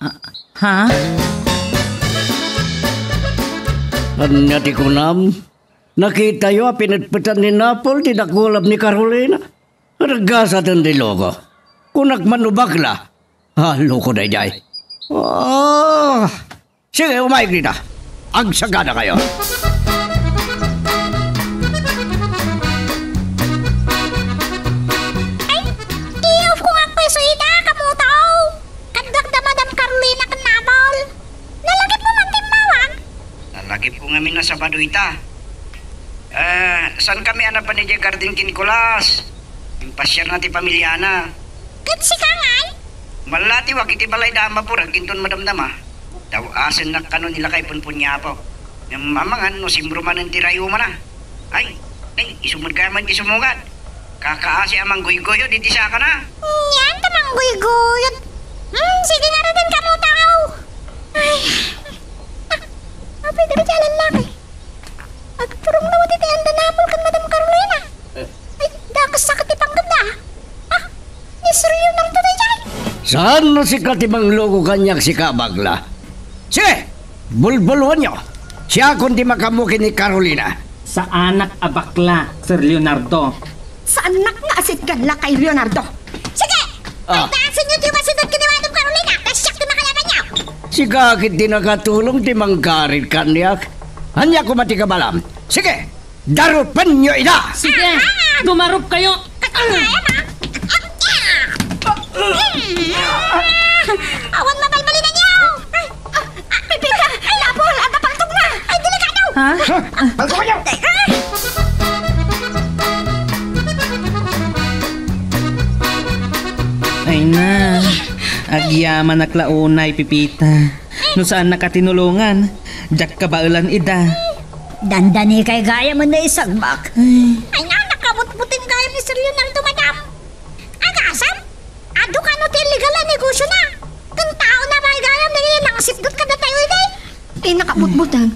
Ah, ha? Ania ti kunam? Nakitayo a pinetpetan ni Napol ti dakulap ni Carolina. Naggasaten ti loko. Kunak man no bakla. Ah, loko daydiay. Ah, sige, umayeg dita. Agsaganakayo. Ay, iyawko nga agpayso ida, kamotaw. Kaduak da Madam Carolina ken Napol. Nalagipmo man timmawag? Nalagipko ngamin a Sabado ita. Ah, Saan kami a napan idiay garden ken Nicolas? Impasiarna ti pamiliana. Ket sika ngay? Malatiwak iti balay da a maburag inton madamdama. Daw-asennak kano ni lakay punpuniapo. Ngem amangan no simro manen ti rayumana. Ay, ay, isu met gayam ti sumungad. Kakaasi a mangguyguyod iti sakana. Ania ta mangguyguyod? Hmm, sige ngaruden kamo, tao. Ay. Ah, apay dagiti a lallaki? Agturong laeng ti anda napol ken Madam Carolina. Ay, dakes sa ti panggepda. Ah, ni Sir Leonardo daydiay. Saan no sika ti mangluko kaniak, sika a bakla? Sige, bulbuluanyo. Siakon ti makaammo ken ni Carolina. Saanak a bakla, Sir Leonardo. Saannak nga asitgan lakay Leonardo. Sige! Ah. Pagdaasenyo ti umasideg ken ni Madam Carolina, ta siak ti makalabanyo. Sika ket ti nakatulong ti manggarid kaniak. Ania koma ti kabalam? Sige, darupenyo ida! Sige, dumarupkayo. Awan mabalbalinanyo! Ay, ah, ah, Pepita! Ay, napol! Adda paltogna! Ay, delikado! Ha? Paltoganyo! Ay na, agyamanak la unay, Pepita. No saannaka tinulongan, diak kabaelan ida. Dandanikay gayam a naisagmak. Ay. Ay na, nakabutbuteng gayam ni Sir Leonardo, madam. Agasem, adu kano ti illegal a negosiona? Ken taona pay gayam dagiti nangisipdut kadatayo idi? Ay, nakabutbuteng.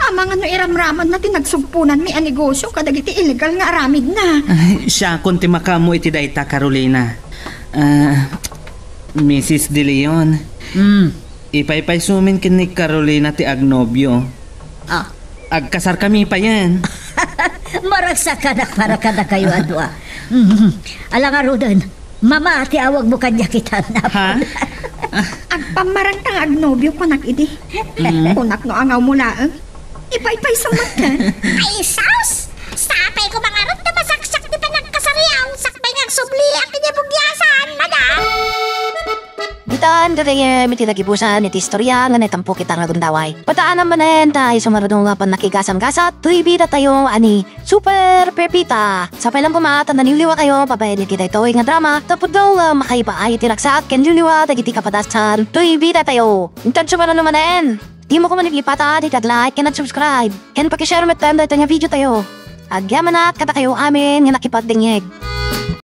Amangan no iramramanna ti nagsugponanmi a negosio kadagiti illegal nga aramidna. Ay, siakon ti makaammo iti dayta, Carolina. Ah, Missus De Leon. Hmm. Ipaypaysomin ken ni Carolina ti agnobio. Ah. Agkasarkami payen. Maragsakanak para kadakayo a dua. Mhm. Ala ngaruden, mama ti awagmo kaniak ita, napol. Ha? Agpammarangta nga agnobio, kunak idi. Mm. Kunak no angawmo laeng. Ipaypaysom met ken. Ay, sus! Sapay ko mangarud ta masaksak ti panagkasariaw, sakbay nga agsubliak iti bugiasan, madam! Ditan gagayyem iti nagibusan iti istoria nga naitampok ita nga gundaway. Padaanam manen ta isu nga adu nga pannakigasam-gasat toy bidatayo a ni Super Pepita. Sapay lang koma ta naliwliwatayo babaen iti daytoy nga drama, ta pudno nga makaibaay iti ragsak ken liwliwa dagiti kapadasan toy bidatayo. Intanto manen manen, dimo koma ipatad iti ag-like ken ag-subscribe, ken paki-share metten daytoy nga videotayo. Agyamanak kadakayo amin nga nakipagdengngeg.